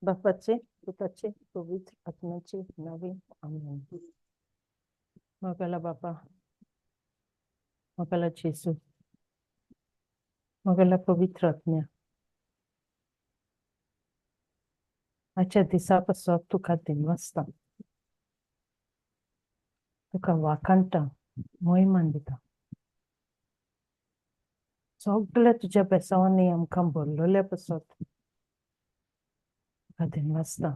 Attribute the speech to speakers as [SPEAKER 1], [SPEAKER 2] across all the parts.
[SPEAKER 1] बापाचे, पुताचे, पवित्र आत्म्याचे नावे, आमेन. मोगाला बापा, मोगाला जेजू, मोगाला पवित्र आत्म्या, आजच्या दिसा पासत तुका दिनवासता, तुका वाखाणटा, मोहिमान दिता. सगळ्या तुज्या बेसांवांनी आमकां भरलेल्या पासत तुका दिनवासता.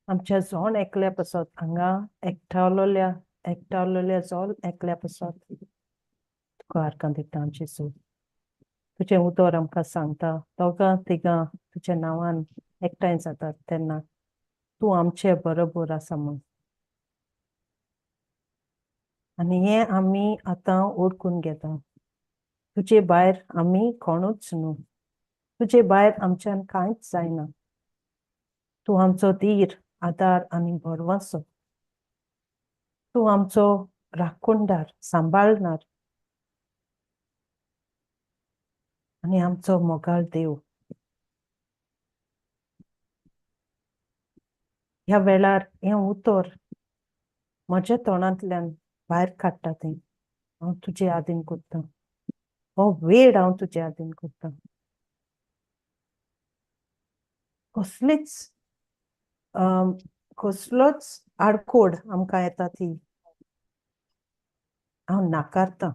[SPEAKER 1] आमच्या जोण एकल्या पासत, हांगा एकठावलोल्या एकठावलोल्या जोल एकल्या पासत तुका आर्गां दिता. जेजू, तुजें उतर आमकां सांगता, दोगां तिगां तुज्या नांवान एकठांय जातात तेन्ना तूं आमचे बरोबर आसा म्हूण. आनी हें आमी आतां ओळखून घेता, तुजे भायर आमी कोणूच न्हू, तुजे भायर आमच्यान कांयच जायना. तूं आमचो धीर, आदार आनी भरवंसो, तूं आमचो राखणदार, सांबाळणार आनी आमचो मोगाळ देव. ह्या वेळार हें उतर म्हज्या तोंडांतल्यान भायर काडटा तें हांव तुजे आदीन करतां, हो वेळ हांव तुजे आदीन करतां. कसलीच कसलोच आडकोड आमकां येता ती हांव नाकारतां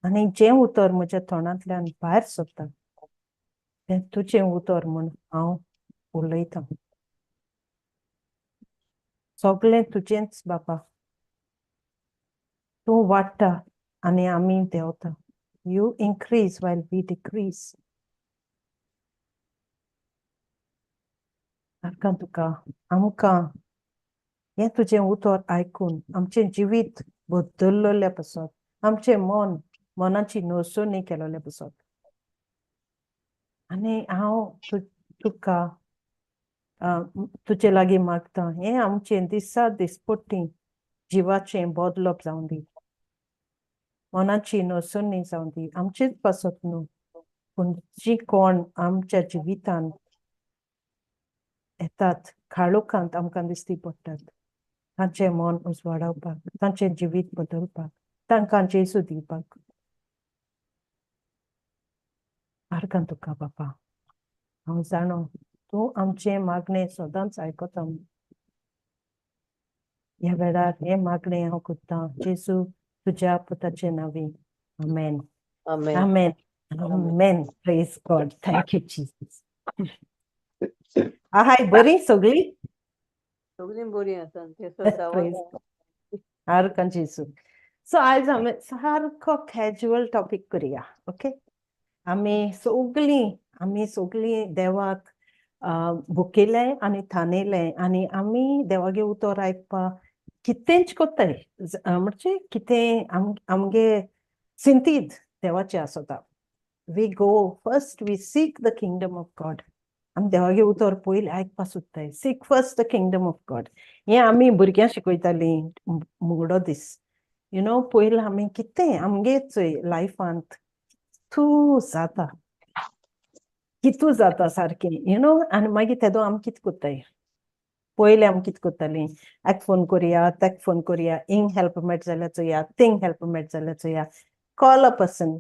[SPEAKER 1] आनी जें उतर म्हज्या तोंडांतल्यान भायर सरता तें तुजें उतर म्हूण हांव उलयतां. सगळें तुजेंच बापा, तूं वाडटा आनी आमी देंवता. You increase while we decrease. आमकां तुका, आमकां हें तुजें उतर आयकून आमचें जिवीत बदललेल्या पासत, आमचें मन, मनाची नसोनी केलोल्या पासत, आनी हांव तुका तुजे लागीं मागता, हें आमचें दिसा दिसपट्टी जिवाचें बदलप जावं दी, मनाची नसोनी जावं दी, आमचेच पासत न्हू पूण जी कोण आमच्या जिवितान येतात काळोखांत आमकां दिसती पडटात, तांचें मन उजवाडावपाक, तांचें जिवीत बदलपाक, तांकां जेजू दिवपाक. आर्गां तुका बापा, हांव जाणो तूं आमचें मागणें सदांच आयकता. ह्या वेळार हें मागणें हांव करतां जेजू तुज्या पुताचे नांवी, आमेन.
[SPEAKER 2] आमेन.
[SPEAKER 1] आमेन, आमेन. Praise God. Thank you Jesus. आहाय बरी सगळी?
[SPEAKER 2] सगळीं बरी आसा ते सदां.
[SPEAKER 1] Praise God. आर्गां जेजू. सो आयज आमी सारको कॅज्युअल टॉपीक करुया, ओके? आमी सगळीं देवाक भुकेले आनी थानेले आनी आमी देवागे उतर आयकपाक कितेंच कोत्ताय, म्हणजे कितें आमगे सिंतीद देवाचें आसता. We go first, we seek the kingdom of God. आमी देवागे उतर पयलीं आयकपाक सोदताय. Seek first the kingdom of God हें आमी भुरग्यांक शिकयतालीं मुगडो दीस, you know. पयलीं आमी कितें आमगे चोय लायफांत तूं जाता, कितू जाता सारकें, you know, आनी मागीर तेदो आमी कितें कोत्ताय? पयलें आमी कितें कोत्तालीं? हाका फोन करुया, ताका फोन करुया, हिंग हेल्प मेळटा जाल्यार चोया, थिंग हेल्प मेळटा जाल्यार चोया, कॉल अ पर्सन,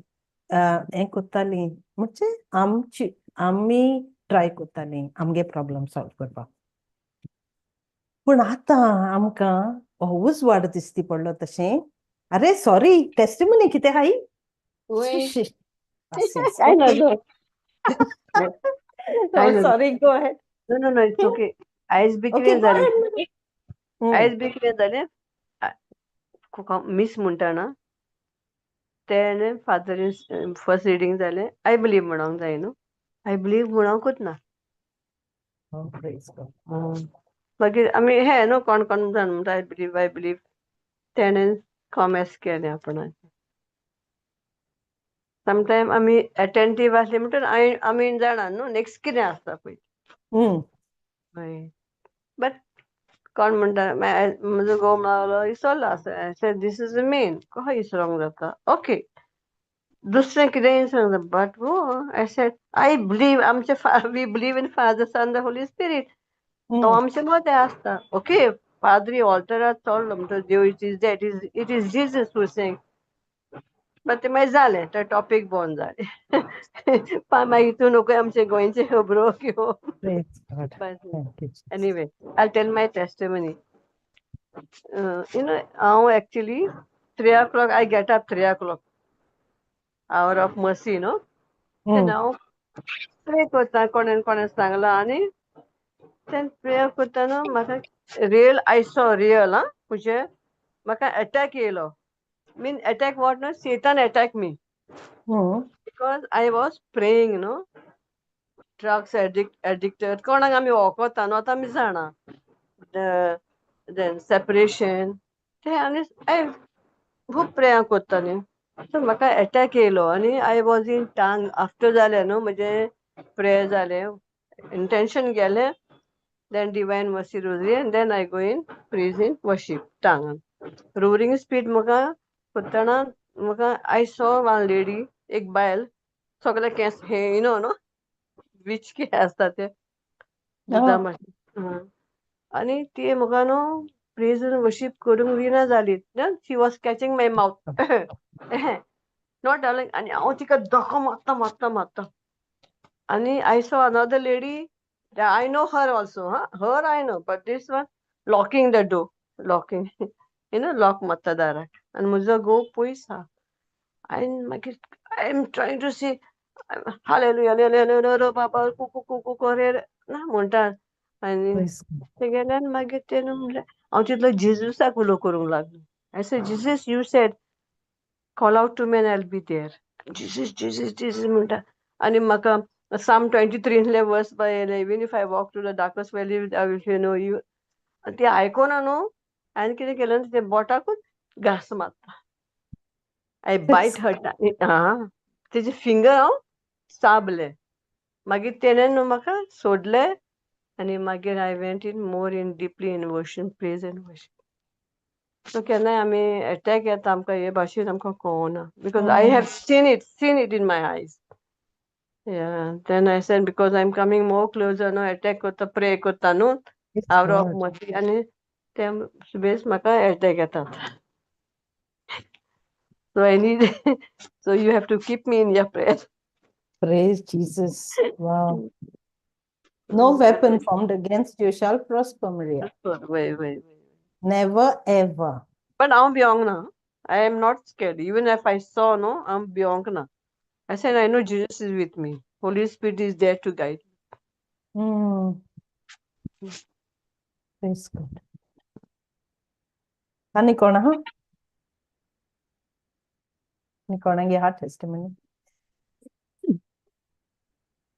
[SPEAKER 1] हें कोत्तालीं. म्हणजे आमची आमी ट्राय कोत्तालीं आमगे प्रॉब्लम सॉल्व करपाक. पूण आतां आमकां हो उजवाड दिसती पडलो तशें. अरे सॉरी, टेस्टिमनी कितें हाय?
[SPEAKER 2] वय. काय नजो. काय नजो.
[SPEAKER 1] Sorry, go ahead.
[SPEAKER 2] No, it's okay. आयज बी
[SPEAKER 1] ओके,
[SPEAKER 2] कितें
[SPEAKER 1] गो
[SPEAKER 2] जालें?
[SPEAKER 1] अहेड.
[SPEAKER 2] आयज बी कितें जालें, मिस म्हणटा ना तेणें फादरीन फर्स्ट रिडींग जालें, I believe म्हणोंक जाय न्हू, I believe म्हणोंकूच ना.
[SPEAKER 1] Oh, praise God.
[SPEAKER 2] मागीर आमी हे न्हू कोण कोण जाण म्हणटा I believe, I believe, तेणें कॉमेस केलें आपणाचें. समटायम आमी एटेंटीव आसली म्हणटकीर आमी जाणा न्हू नेक्स्ट कितें आसता पळय. हय, बट कोण म्हणटा, म्हजो घोव म्हणलो इसवलो आसा, this is main, कसो इसरोंक जाता? ओके. दुसरें कितेंय सांगता, but oh, I said I believe, आमचे we believe in Father, Son, the Holy Spirit. तो आमचे मदें आसता. ओके, पाद्री ऑल्टरार चोडलो म्हणटच देव, it is that is it is Jesus who saying. But ते मागीर जालें, ते टॉपीक बंद जालें. मागीर तूं नको आमचे गोंयचे खबरो किंवा.
[SPEAKER 1] Praise God. Thank you, Jesus.
[SPEAKER 2] Anyway, I'll tell my testimony. हांव actually 3 o'clock, I get up 3 o'clock, hour of mercy, no? Then हांव प्रे करता, कोणेन कोणें सांगलां, आनी then prayer करतना म्हाका रियल, I saw real. आं, म्हणजे म्हाका एटॅक येयलो. मीन attack what, no, Satan attack me because I was praying, no? Drugs addicted कोणाक आमी वळखता न्हू, आतां आमी जाणा, then separation ते, आनी हांव खूब प्रेयर करतालें. सो म्हाका एटॅक येयलो आनी I was in tongue. After जालें न्हू म्हजें प्रेयर जालें, इंटेन्शन गेलें, then Divine Mercy Rosary, and then I go in praise in worship टांगान roaring spirit. म्हाका करतना म्हाका I saw one lady, एक बायल, सगळे केंस हे, you know न्हू, which के आसता ते दुदा मातशें, आनी ती म्हाका न्हू प्रेज वर्शीप करूंक दिना जाली. She was catching my mouth, not allowing, आनी हांव तिका धको मारता मारता मारता. आनी I saw another lady, I know her also. हा, her I know, but this one locking the door, locking, lock मारता दाराक, आनी म्हजो घोव पयस आहा. आनी मागीर I am trying to say hallelujah, बाबा, कुकू कुकू करे ना म्हणटा. आनी
[SPEAKER 1] Praise God.
[SPEAKER 2] ते गेले, आनी मागीर ते म्हणलें, हांव तितलो जेजूसाक उलो करूंक लागलो. I said, "Jesus, you said call out to me and I'll be there. Jesus, Jesus, Jesus" म्हणटा. आनी म्हाका Psalm 23 verse by "Even if I walk through the darkest valley, I will fear no evil." ते आयकोना न्हू, हांवें कितें केलें, ते बोटाकूच घास मारता. I bite her. हा, तेजे फिंगर हांव चाबले. मागीर तेणें न्हू म्हाका सोडलें, आनी मागीर I went in more in deeply in worship, praise and worship. So केन्नाय आमी एटॅक येता आमकां, हे भाशेन आमकां कळना, because I have seen it in my eyes. Yeah, then I said, because I'm coming more closer, no, attack करता, pray करता न्हू, hour of mercy, आनी ते सुबेज म्हाका एटॅक येतात. So I need, so you have to keep me in your prayer.
[SPEAKER 1] Praise Jesus. Wow. No weapon formed against you shall prosper, Maria.
[SPEAKER 2] Wait, wait, wait.
[SPEAKER 1] Never ever.
[SPEAKER 2] But हांव भियोंक ना. I am not scared. Even if I saw, no, I'm भियोंक ना. I said, I know Jesus is with me. Holy Spirit is there to guide.
[SPEAKER 1] Praise God. आनी कोण आहा? आनी कोणागे आहा testimony?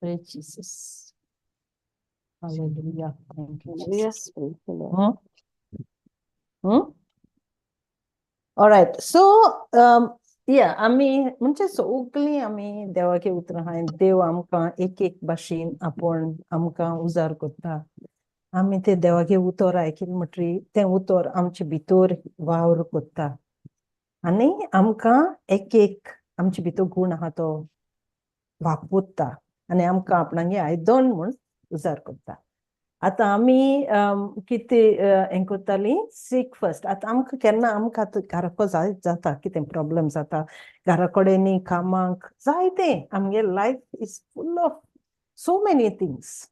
[SPEAKER 1] Praise Jesus. Hallelujah. Thank you, Jesus.
[SPEAKER 2] Praise the Lord.
[SPEAKER 1] Hmm? Hmm? All right. So, yeah, आमी म्हणजे सगळीं आमी देवाचे उतरां आहाय. देव आमकां एक एक भाशेन आपूण आमकां उजार करता. आमी ते देवाचे उतर आयकले म्हणटरी तें उतर आमचे भितर वावर करता आनी आमकां एक एक आमचे भितर गूण आहा तो वापरता आनी आमकां आपणागे आयदन म्हूण उजार करता. आतां आमी कितें हें करतालीं, सीक फर्स्ट. आतां आमकां केन्ना आमकां आतां घराको जाय जाता, कितें प्रॉब्लम जाता घरा कडेन, कामाक जायते, आमगे life is full of so many things.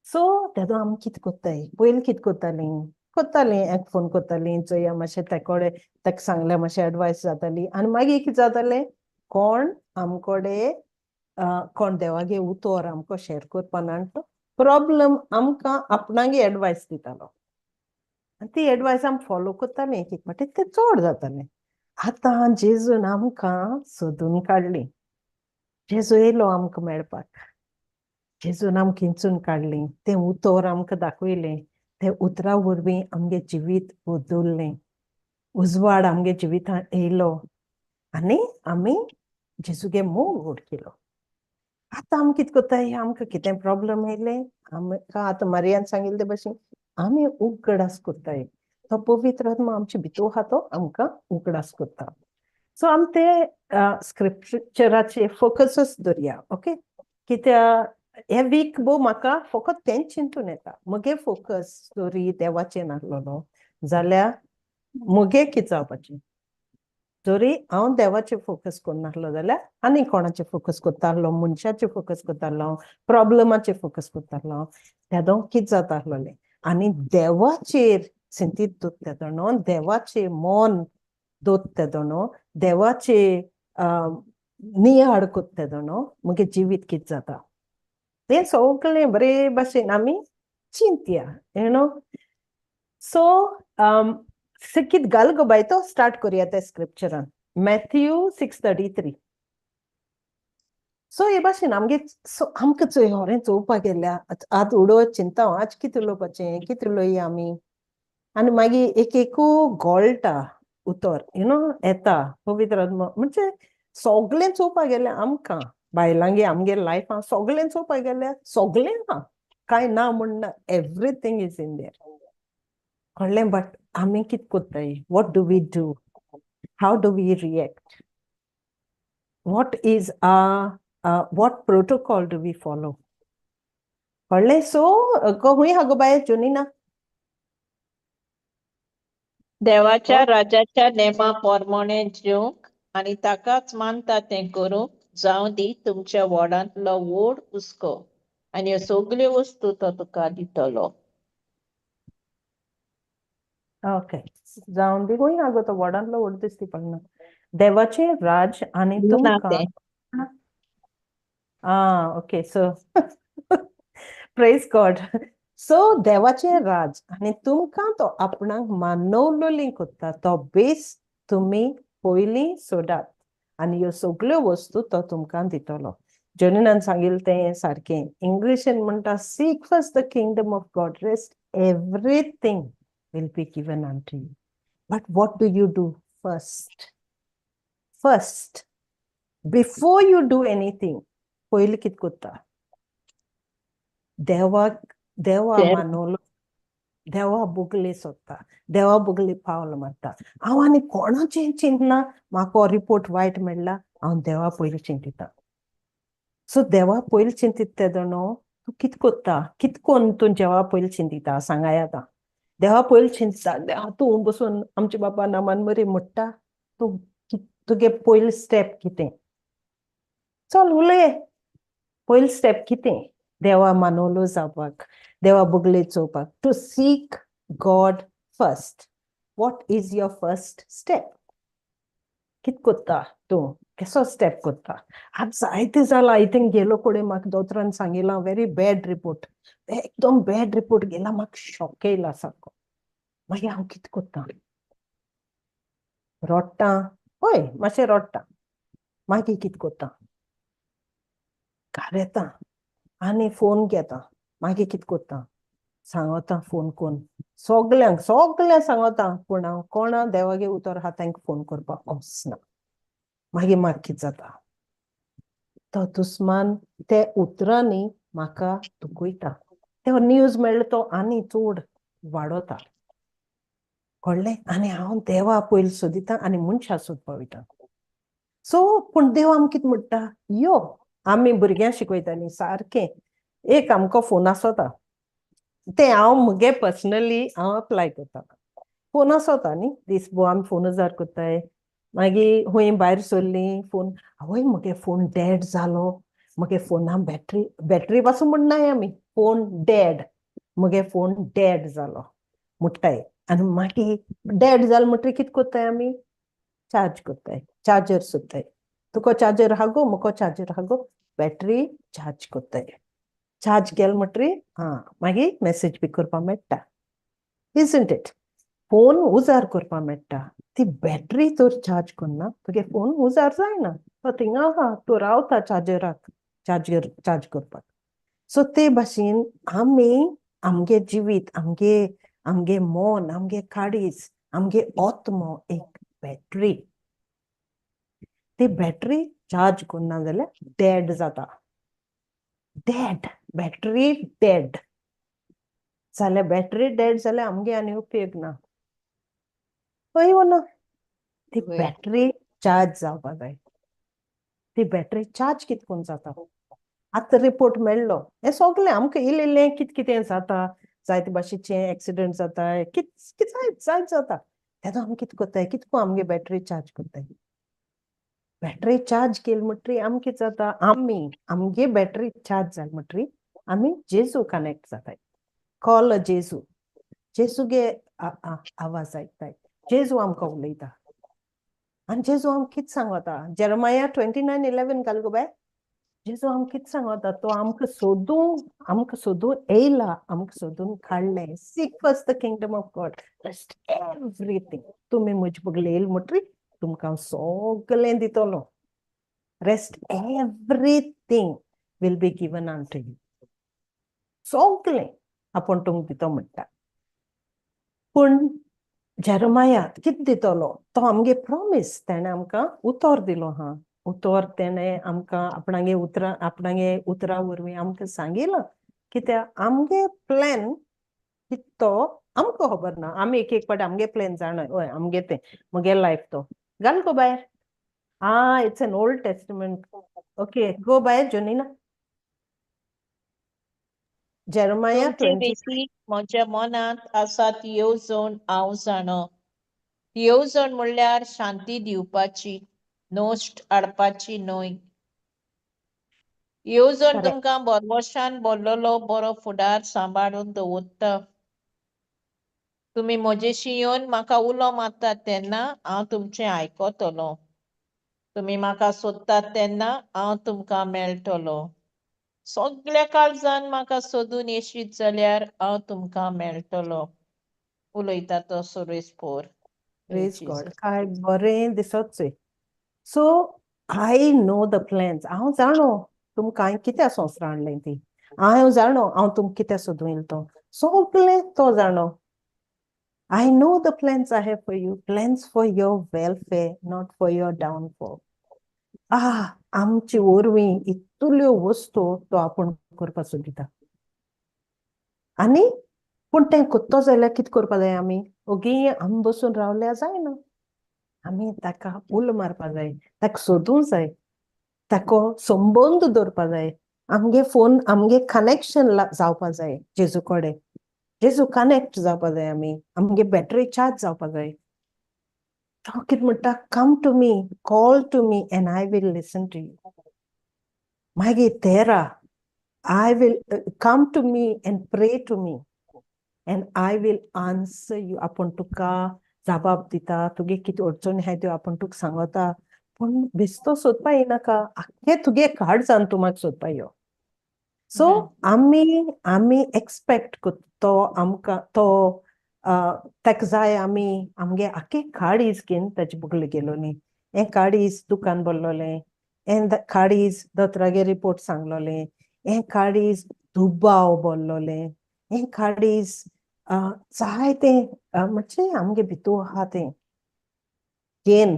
[SPEAKER 1] So तेदो आमी कितें करताय? पयलीं कितें करतालीं? करतालीं, एक फोन करतालीं, चोया मातशें ते कडेन, ताका सांगल्यार मातशें एडवायस जाताली. आनी मागीर कितें जातालें, कोण आमकोडे कोण देवागे उतर आमकां शेर करपा ना, प्रॉब्लम आमकां आपणागे एडवायस दितालो, आनी ती एडवायस आमी फॉलो करतालीं. एक एक फावटी तें चड जातालें. आतां जेजून आमकां सोदून काडली. जेजू येयलो आमकां मेळपाक. जेजून आमकां हिंचून काडली, तें उतर आमकां दाखयलें, ते उतरा वरवीं आमगे जिवीत बदललें, उजवाड आमगे जिवितांत येयलो आनी आमी जेजूगे मोग वळखिलो. आतां आमी कितें करताय? आमकां कितें प्रॉब्लम येयलें आमकां, आतां मारियान सांगिल्ले ते भशेन आमी उगडास करताय. तो पवित्र आत्मा आमचे भितर आहा, तो आमकां उगडास करता. सो आमी ते स्क्रिप्चराचे फोकसच धरया, ओके? कित्या हे वीक भो म्हाका फकत तेंच चिंतून येता. म्हगे फोकस जरी देवाचेर नासलेलो जाल्यार म्हगे कितें जावपाचें? जरी हांव देवाचेर फोकस करनासलो जाल्यार आनी कोणाचेर फोकस करतालो, मनशाचेर फोकस करतालो, प्रॉब्लमाचेर फोकस करतालो, तेदो कितें जाता आसलोलें. आनी देवाचेर सिंतीत दवरता तेदो, देवाचेर मन दवरता तेदो, देवाचे नियाळ करता तेदो म्हगे जिवीत कितें जाता तें सगळें बरे भाशेन आमी चिंतया, you know. सो कित घाल गो बाय, तो स्टार्ट करुया त्या स्क्रिप्चरान, मॅथ्यू 6:33. सो हे भाशेन आमगे, सो आमकां चोय होरें चोवपाक गेल्यार आतां उडोव चिंता, आज कितें उलोवपाचें, कितें उलोवया आमी, आनी मागीर एक एकू गोळटा उतर, you know, येता पवित्र आत्मो. म्हणजे सगळें चोवपाक गेल्यार आमकां बायलांगे आमगे लायफान सगळें चोवपाक गेल्यार सगळें आहा, कांय ना म्हण ना, everything is in there, कळ्ळें? बट आमी कितें कोत्ताय? What do we do? How do we react? What protocol do we follow? कळ्ळें? सो खंय आहा गो बाय जुनिना?
[SPEAKER 3] देवाच्या राज्याच्या नेमा प्रमाणे जिवंक आनी ताकाच मानता तें करूंक जावं दी तुमच्या वॉर्डांतलो व्हड हुस्को आनी ह्यो सगल्यो वस्तू तो तुका दितलो.
[SPEAKER 1] ओके, जावन दी. खंय आहा गो तो वॉर्डांतलो व्हड दिसती पडना. देवाचें राज आनी
[SPEAKER 3] ना
[SPEAKER 1] तुमकां
[SPEAKER 3] तें.
[SPEAKER 1] Ah, okay. So, praise God. So, देवाचें राज आनी तुमकां तो आपणाक मानवलोली कोत्ता तो बेस तुमी पयलीं सोदात आनी ह्यो सगल्यो वस्तू तो तुमकां दितलो. जॉनीनान सांगिल्लें तें सारकें. इंग्लिशीन म्हणटा, "Seek first the kingdom of God, rest everything will be given unto you." But what do you do first? First, before you do anything, पयलीं कितें करता? देवाक, देवा मानवलो, देवा बुगले सोदता, देवा बुगले पावल मारता. हांव आनी कोणाचें चिंतना. म्हाका हो रिपोर्ट वायट मेळ्ळा, हांव देवा पयलीं चिंतिता. सो देवा पयलीं चिंतिता तेदो न्हू तूं कितें करता? कितें कोन्न तूं देवा पयलीं चिंतिता, सांगाय आतां. देवा पयलीं चिंतता, देवा तूं बसून आमच्या बाबा नामान मरे म्हणटा तूं, तुगे पयलो स्टेप कितें? चल उलय, पयलो स्टेप कितें देवा मानवलो जावपाक, देवा बगले चोवपाक? To seek God first, what is your first step? कित कोत्ता तूं? कसो स्टेप कोत्ता? आतां जायते जाला, इतून गेलो कडेन म्हाका दोतोरान सांगिलां, व्हेरी बॅड रिपोर्ट, एकदम बॅड रिपोर्ट गेला, म्हाका शॉक येयला सारको. मागीर हांव कितें कोत्ता? रोडटा? हय, मातशें रोडटा. मागीर कितें कोत्ता? घार येता आनी फोन घेता. मागीर कितें कोत्ता? सांगता फोन कोन्न सगल्यांक, सगल्यांक सांगता, पूण हांव कोणा देवागे उतर आहा तांकां फोन करपाक वचना. मागीर म्हाका कितें जाता? तो दुस्मान ते उतरांनी म्हाका दुखयता. ते न्यूज मेळ्ळो तो आनी चड वाडोता, कळ्ळें? आनी हांव देवा पयलीं सोदिता आनी मनशां सोदपा वयता. सो पूण देव आमकां कितें म्हणटा? यो, आमी भुरग्यांक शिकयतालीं सारकें. एक आमकां फोन आसता, तें हांव म्हगे पर्सनली हांव अप्लाय करता. फोन आसता न्ही, दीस भर आमी फोन उजार करताय. मागीर खंय भायर सरलीं, फोन, आवय म्हगे फोन डेड जालो, म्हगे फोना बॅटरी, बॅटरी पासून म्हणनाय आमी, फोन डेड, म्हगे फोन डेड जालो म्हणटाय. आनी मागीर डेड जालो म्हणटकीर कितें करताय आमी? चार्ज करताय, चार्जर सोदताय. तुका चार्जर आहा गो? म्हाका चार्जर आहा गो? बॅटरी चार्ज करताय. चार्ज केल म्हणटकीर आं मागीर मॅसेज बी करपाक मेळटा, isn't it? Phone उजार करपाक मेळटा. ती बॅटरी तर चार्ज करना, तुगे फोन उजार जायना. तो थिंगा आहा, तूं रावता चार्जराक, चार्जर चार्ज करपाक. सो ते भाशेन आमी आमगे जिवीत, आमगे आमगे मन, आमगे काळीज, आमगे आत्मो एक बॅटरी. ती बॅटरी चार्ज करना जाल्यार डेड जाता. डेड, बॅटरी डेड जाल्यार, बॅटरी डेड जाल्यार आमगे आनी उपयोग ना. हय वो ना? ती
[SPEAKER 3] वय.
[SPEAKER 1] बॅटरी चार्ज जावपा जाय. ती बॅटरी चार्ज कितकोन जाता? आतां रिपोर्ट मेळ्ळो, हें सगळें आमकां इल्लें इल्लें कित कितें जाता, जायते भाशेचे एक्सिडंट जाता, कित कित जायत जायत जाता. तेदो आमी कितें करताय? कितको आमगे बॅटरी चार्ज करताय? बॅटरी चार्ज केली म्हणटरी आमकां कितें जाता? आमी आमगे बॅटरी चार्ज जाली म्हणटरी आमी जेजू कनेक्ट जाताय. कॉल जेजू, जेजूगे आवाज आयकताय. जेजू आमकां उलयता आनी जेजू आमकां कितें सांगता? जेरमाया 29:11 घाल गो बाय. जेजू आमकां कितें सांगता? तो आमकां सोदून, आमकां सोदून येयला, आमकां सोदून काडलें. Seek first the kingdom of God, rest everything. तुमी म्हजे बगले येयले म्हणटरी तुमकां हांव सगळें दितलो. Rest everything will be given unto you. सगळें आपूण तुमकां दितो म्हणटा. पूण जेरमाया कितें दितलो? तो आमगे प्रॉमीस, तेणें आमकां उतर दिलो आहा. उतर तेणें आमकां आपणागे उतरां, आपणागे उतरां वरवीं आमकां सांगिलां. कित्याक आमगे प्लॅन कितें तो आमकां खबर ना. आमी एक एक फावट आमगे प्लॅन जाणा, हय आमगे तें म्हगे लायफ तो. घाल गो भायर. Ah, it's an Old Testament. Okay, go bye जोनीना. Jeremiah
[SPEAKER 3] तुमचे
[SPEAKER 1] 20.
[SPEAKER 3] विशीं म्हज्या मनांत आसा ती येवजण हांव जाणा. ती येवजण म्हणल्यार शांती दिवपाची, नश्ट हाडपाची न्हय. येवजण तुमकां भरवशान भरलेलो बरो फुडार सांबाळून दवरता. तुमी म्हजेशी येवन म्हाका उलो मारतात तेन्ना हांव तुमचें आयकतलो. तुमी म्हाका सोदतात तेन्ना हांव तुमकां मेळटलो. सगळ्या काळजान म्हाका सोदून येशीत जाल्यार हांव तुमकां मेळटलो. उलयता तो सुरेश पोर.
[SPEAKER 1] Praise God. काय बरें दिसत. So I know the plans. हांव जाणो तुमकां हांवें कित्याक संवसार हाडलें ती. हांव जाणो हांव तुमकां कित्याक सोदूं येयलो तो. सगळें तो जाणो. I know the plans I have for you, plans for your welfare, not for your downfall. आह, आमची वरवीं इतल्यो वस्तू तो आपूण करपाक सोदिता. आनी पूण तें करतो जाल्यार कितें करपा जाय आमी? ओगी आमी बसून रावल्यार जायना. आमी ताका उलो मारपा जाय, ताका सोदूंक जाय, ताका संबंद दवरपा जाय. आमगे फोन, आमगे कनेक्शन जावपा जाय जेजू कडेन. जेजू कनेक्ट जावपा जाय आमी. आमगे बॅटरी चार्ज जावपा जाय. तो कितें म्हणटा? Come to me, call to me and I will listen to you. मागीर 13, I will come to me and pray to me and I will answer you. आपूण तुका जबाब दिता. तुगे कितें अडचणी आहाय त्यो आपूण तुका सांगता. पूण बेश्टो सोदपा येनाका, आख्खे तुगे काळजान तूं म्हाका सोदपा यो. सो आमी एक्सपेक्ट करता तो आमकां, तो ताका जाय आमी आमगे आख्खे काळीज घेवन ताचे बगले गेलो न्ही. हें काळीज दुकान भरलोलें, हें काळीज दोतोरागेर रिपोर्ट सांगलोलें, हें काळीज दुबाव भरलोलें, हें काळीज जायतें, म्हणजे आमगे भितूर आहा तें घेन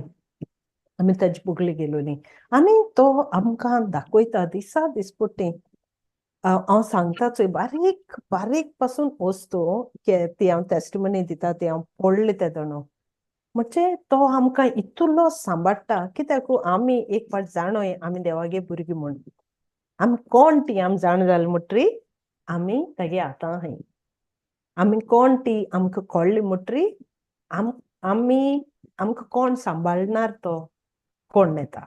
[SPEAKER 1] आमी ताजे बगले गेलो न्ही. आनी तो आमकां दाखयता दिसा दिसपट्टें. हांव सांगता चोय, बारीक बारीक पासून वस्तू ती हांव टेस्टिमनी दिता, ती हांव पडले तेदोना. म्हणजे तो आमकां इतलो सांबाळटा, कित्याक आमी एक फावट जाणोय आमी देवागे भुरगीं म्हूण. आमी कोण ती आमी जाण जाली म्हणटरी आमी तागे हातां आहाय. आमी कोण ती आमकां कळ्ळी म्हणटरी आमी आमकां कोण सांबाळणार? तो कोण येता,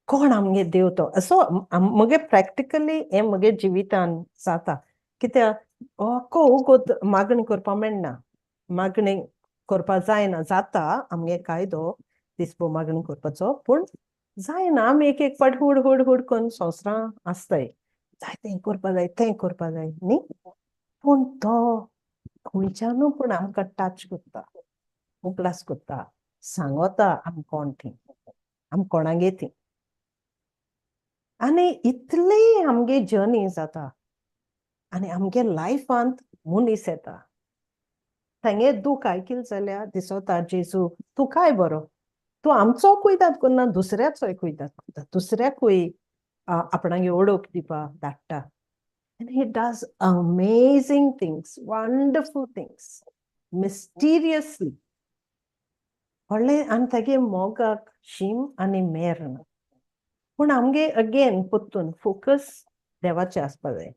[SPEAKER 1] कोण आमगे देव तो. असो म्हगे प्रॅक्टिकली हें म्हगे जिवितान जाता. कित्याक अख्खो उगोत मागणी करपा मेळना, मागणी करपा जायना. जाता आमगे कायदो दिसपो मागणी करपाचो, पूण जायना. आमी एक एक फावट हुड हुड हुड करून संवसारां आसताय, जाय तें करपा जाय, तें करपा जाय न्ही. पूण तो खंयच्यानू पूण आमकां टच करता, उगडास करता, सांगता आमी कोण ती, आमी कोणागे ती. आनी इतले आमगे जर्नी जाता आनी आमगे लायफांत मनीस येता, तांगे दूख आयकिल जाल्यार दिसता, जेजू तूं काय बरो. तूं आमचो कुयदाद करना, दुसऱ्याचोय कुयदाद करता, दुसऱ्याकूय आपणागे ओळख दिवपा धाडटा. And he does amazing things, wonderful things, mysteriously. कळ्ळें? आनी तागे मोगाक शीम आनी मेर ना. पूण आमगे अगेन परतून फोकस देवाचें आसपा जाय,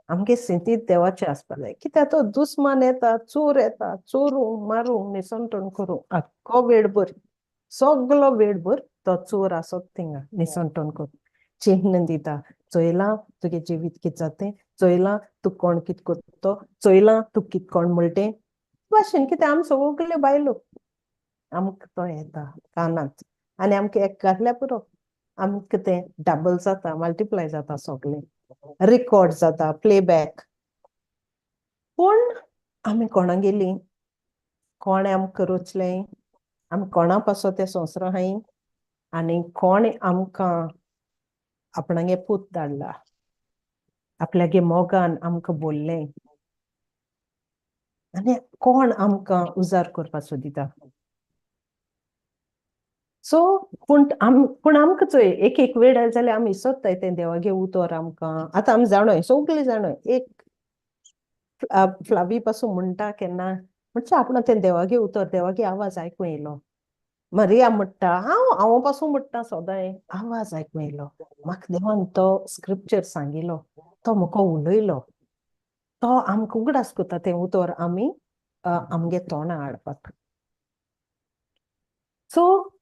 [SPEAKER 1] आमगे सिंतीत देवाचें आसपा जाय. कित्याक तो दुस्मान येता, चोर येता, चोरूंक, मारूंक, निसणटण करूंक, आख्खो वेळभर, सगलो वेळभर तो चोर आसत थिंगा निसणटण करूंक. चिन्न दिता, चोयलां तुगे जिवीत कितें जातें, चोयलां तूं कोण कितें करतो, चोयलां तूं कितें कोण म्हणटें भाशेन. कितें आमी सगल्यो बायलो आमकां तो येता कानांत आनी आमकां एक घातल्यार पुरो, आमकां तें डबल जाता, मल्टिप्लाय जाता, सगळें रिकॉर्ड जाता, प्लेबॅक. पूण आमी कोणा गेलीं, कोणें आमकां रचलें, आमी कोणा पासत तें संवसार आहाय आनी कोणें आमकां आपणागे पूत धाडला, आपल्यागे मोगान आमकां बोल्लें आनी कोण आमकां उजार करपाक सोदिता. सो पूण पूण आमकां चोय एक एक वेळ आयलो जाल्यार आमी सोदताय तें देवागे उतर आमकां. आतां आमी जाणोय, सगळीं जाणोय, एक फ्लावी पासून म्हणटा केन्ना म्हणजे आपण तें देवागे उतर, देवागे आवाज आयकूं येयलो. मरिया म्हणटा, हांव हांव पासून म्हणटा सदांय आवाज आयकूं येयलो म्हाका, देवान तो स्क्रिप्चर सांगिलो, तो म्हाका उलयलो. तो आमकां उगडास करता तें उतर आमी आमगे तोंडा हाडपाक. सो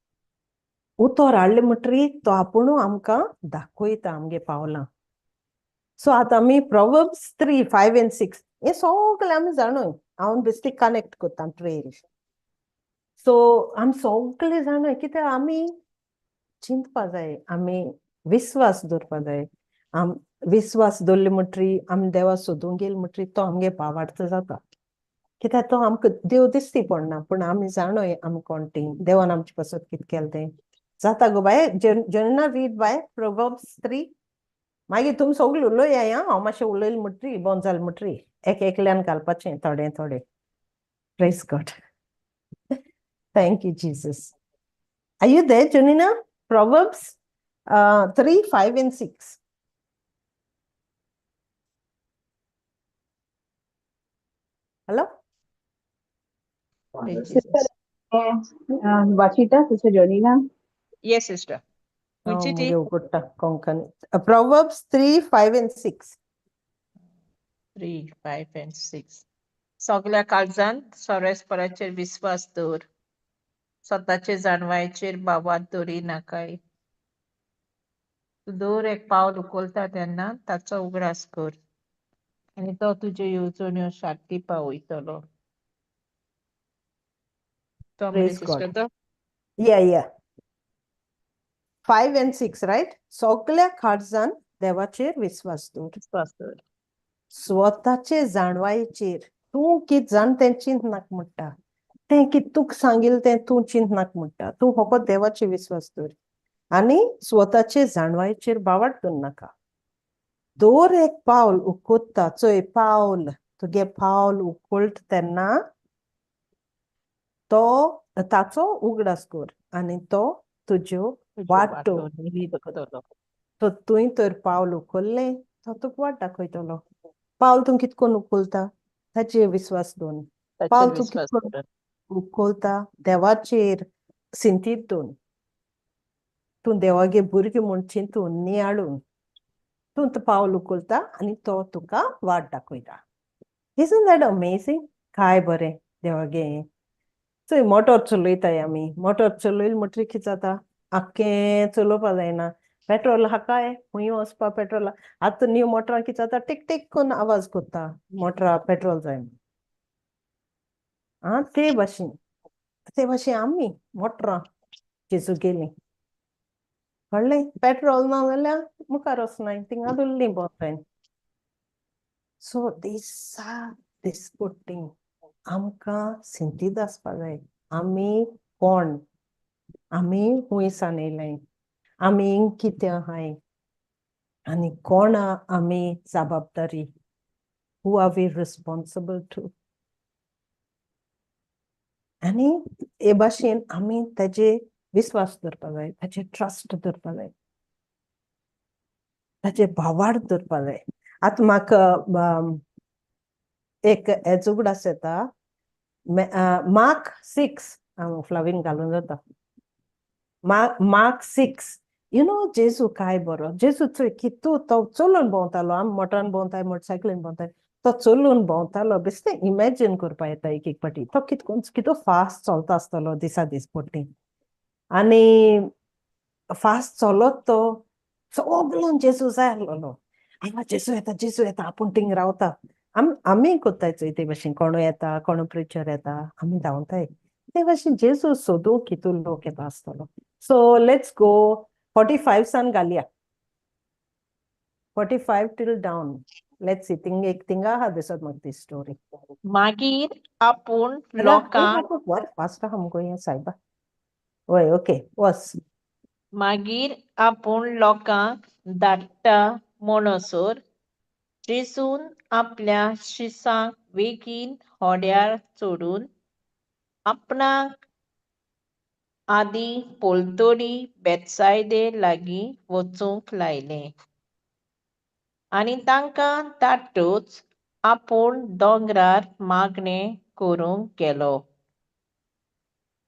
[SPEAKER 1] उतर हाडलें म्हणटरी तो आपुणू आमकां दाखयता आमगे पावलां. सो आतां आमी Proverbs 3, 5 and 6 हें सगळें आमी जाणूय, हांव बेश्टी कनेक्ट करता ट्रेल. सो आमी सगळे जाणूय, कित्याक आमी चिंतपा जाय, आमी विस्वास दवरपा जाय. आम विस्वास दवरले म्हणटरी, आमी देवा सोदूंक गेले म्हणटरी तो आमगे भावार्थ जाता. कित्याक तो आमकां देव दिश्टी पडना, पूण आमी जाणूय आमी कोण तीं, देवान आमचे पासत कितें केलें तें. जाता गो बाय जेन्ना रीड बाय प्रोवर्ब्स 3, मागीर तुमी सगळे उलया. हांव मातशें उलयलें म्हणटरी बंद जालें म्हणटरी एक एकल्यान घालपाचें थोडें थोडें. Praise God, thank you Jesus. Are you there, Junina? Proverbs 3, 5 and 6. Hello.
[SPEAKER 4] Sister Vachita, Sister Jonina.
[SPEAKER 3] Yes, sister. खंयची ती?
[SPEAKER 1] उगडटा कोंकणी, Proverbs 3, 5 and 6.
[SPEAKER 3] 3, 5 and 6. सगल्या काळजांत सोरेसपराचेर विस्वास दवर, स्वताचे जाणवायेचेर भावार्थ दवरी नाकाय. तूं दर एक पावल उखलता तेन्ना ताचो उगडास कर आनी तो तुज्यो येवजण्यो शांती पावयतलो. तो म्हणजे
[SPEAKER 1] Praise God.
[SPEAKER 3] Sister तो
[SPEAKER 1] Yeah. 5 and 6, right? सगल्या काळजान देवाचेर विस्वास दवर,
[SPEAKER 3] विस्वास दवर,
[SPEAKER 1] स्वताचे जाणवायेचेर तूं कित जाण तें चिंतनाक म्हणटा, तें कित तुका सांगिल्लें तें तूं चिंतनाक म्हणटा, तूं फकत देवाचेर विस्वास दवर आनी स्वताचे जाणवायेचेर भावार्थ दवर नाका. दर एक पावल उखलता, चोय पावल, तुगे पावल उखलता तेन्ना तो ताचो उगडास कर आनी तो तुज्यो
[SPEAKER 3] तुज्यो
[SPEAKER 1] वाटो
[SPEAKER 3] वाटो नीट करतलो.
[SPEAKER 1] तो तुवें तर पावल उखल्लें, तो तुका वाट दाखयतलो. पावल तूं कित करून उखलता? ताचेर विस्वास दवर.
[SPEAKER 3] ताचेर
[SPEAKER 1] पावल तूं
[SPEAKER 3] विस्वास
[SPEAKER 1] कित करून
[SPEAKER 3] दवर.
[SPEAKER 1] उखलता? देवाचेर सिंतीत दवर. तूं देवागे भुरगें म्हूण चिंतून नियाळून तूं तो पावल उखलता आनी तो तुका वाट दाखयता. Isn't that amazing? काय बरें देवागे हें. चोय मोटोर चलयताय आमी, मोटोर चलयलें म्हणटरी कितें जाता, आख्खें चलोवपा जायना, पेट्रोल हाकाय खंय वचपा पेट्रोल. आतां न्यू मोटरां कितें जाता, टीक टीक करून आवाज करता मोटरा, पेट्रोल जाय म्हूण. आं, ते भाशेन आमी मोटरां जेजू गेलीं, कळ्ळें? पेट्रोल ना जाल्यार मुखार वचनाय, थिंगा उरलीं बंद जायन. सो दिसा दिसपट्टी आमकां सिंतीद आसपा जाय, आमी कोण, आमी खूंय सान येयलाय, आमी कितें आहाय आनी कोणा आमी जबाबदारी, who are we responsible to. आनी हे भाशेन आमी ताजे विस्वास दवरपा जाय, ताचे ट्रस्ट दवरपा जाय, ताचे भावार्थ दवरपा जाय. आतां म्हाका एक हेजो उगडास येता, मार्क 6. हांव फ्लावीन घालून जाता. मार्क 6, you know जेजू काय बरो. जेजू चोय कितू तो चलून भोंवतालो. आमी मोटरान भोंवताय, मोटरसायकलीन भोंवताय, तो चलून भोंवतालो. बेश्टें इमॅजीन करपा येता एक एक फावटी तो कितको कितू फास्ट चलता आसतलो दिसा दीस पडटी. आनी फास्ट चलत तो सगळ्यांक जेजू जाय आसलेलो. आं जेजू येता, जेजू येता, आपूण थिंग रावता. आमी कोत्ताय चोय ते भाशेन, कोणू येता, कोणू प्रिचर येता, आमी धांवताय. ते भाशेन जेजू सोदूंक कितू लोक येता आसतलो. सो let's go 45 सान घालया, 45 till down. Let's see, thing एक थिंगा आहा दिसत म्हाका ती स्टोरी.
[SPEAKER 3] मागीर आपूण लोकांक
[SPEAKER 1] बरें फास्ट आहा मुगो हें सायबा. वय ओके वस.
[SPEAKER 3] मागीर आपूण लोकांक धाडटा म्हणसर जेजून आपल्या शिसांक बेगीन होड्यार चडून आपणाक आदीं पलतडी बेतसायदे लागीं वचूंक लायलें आनी तांकां धाडटच आपूण दोंगरार मागणें करूंक गेलो.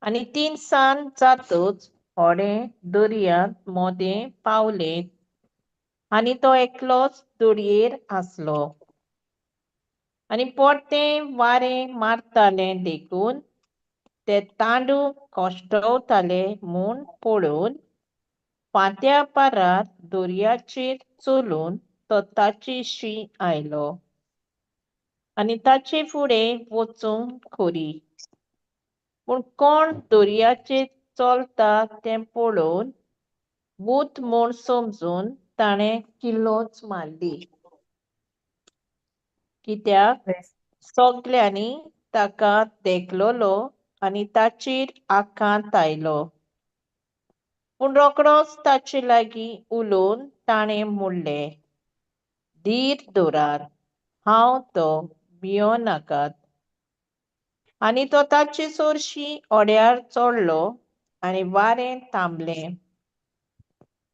[SPEAKER 3] आनी तिनसांज जातच होडें दर्यांत मोदें पावलें आनी तो एकलोच दोरयेर आसलो. आनी परतें वारें मारतालें देखून ते तांडू कश्टवताले म्हूण पळोवन फांत्या पारार दर्याचेर चलून तो ताचेशी आयलो आनी ताचे फुडें वचूंक खरी. पूण कोण दर्याचेर चलता तें पळोवन भूत म्हूण समजून ताणें किल्लोच मारली, कित्याक सगल्यांनी ताका देखलोलो आनी ताचेर आकांत आयलो. पूण रोखडोच ताचे लागीं उलोवन ताणें म्हणलें, धीर दवरात, हांव तो, भियो नाकात. आनी तो ताचे सरशीं होड्यार चडलो आनी वारें थांबलें.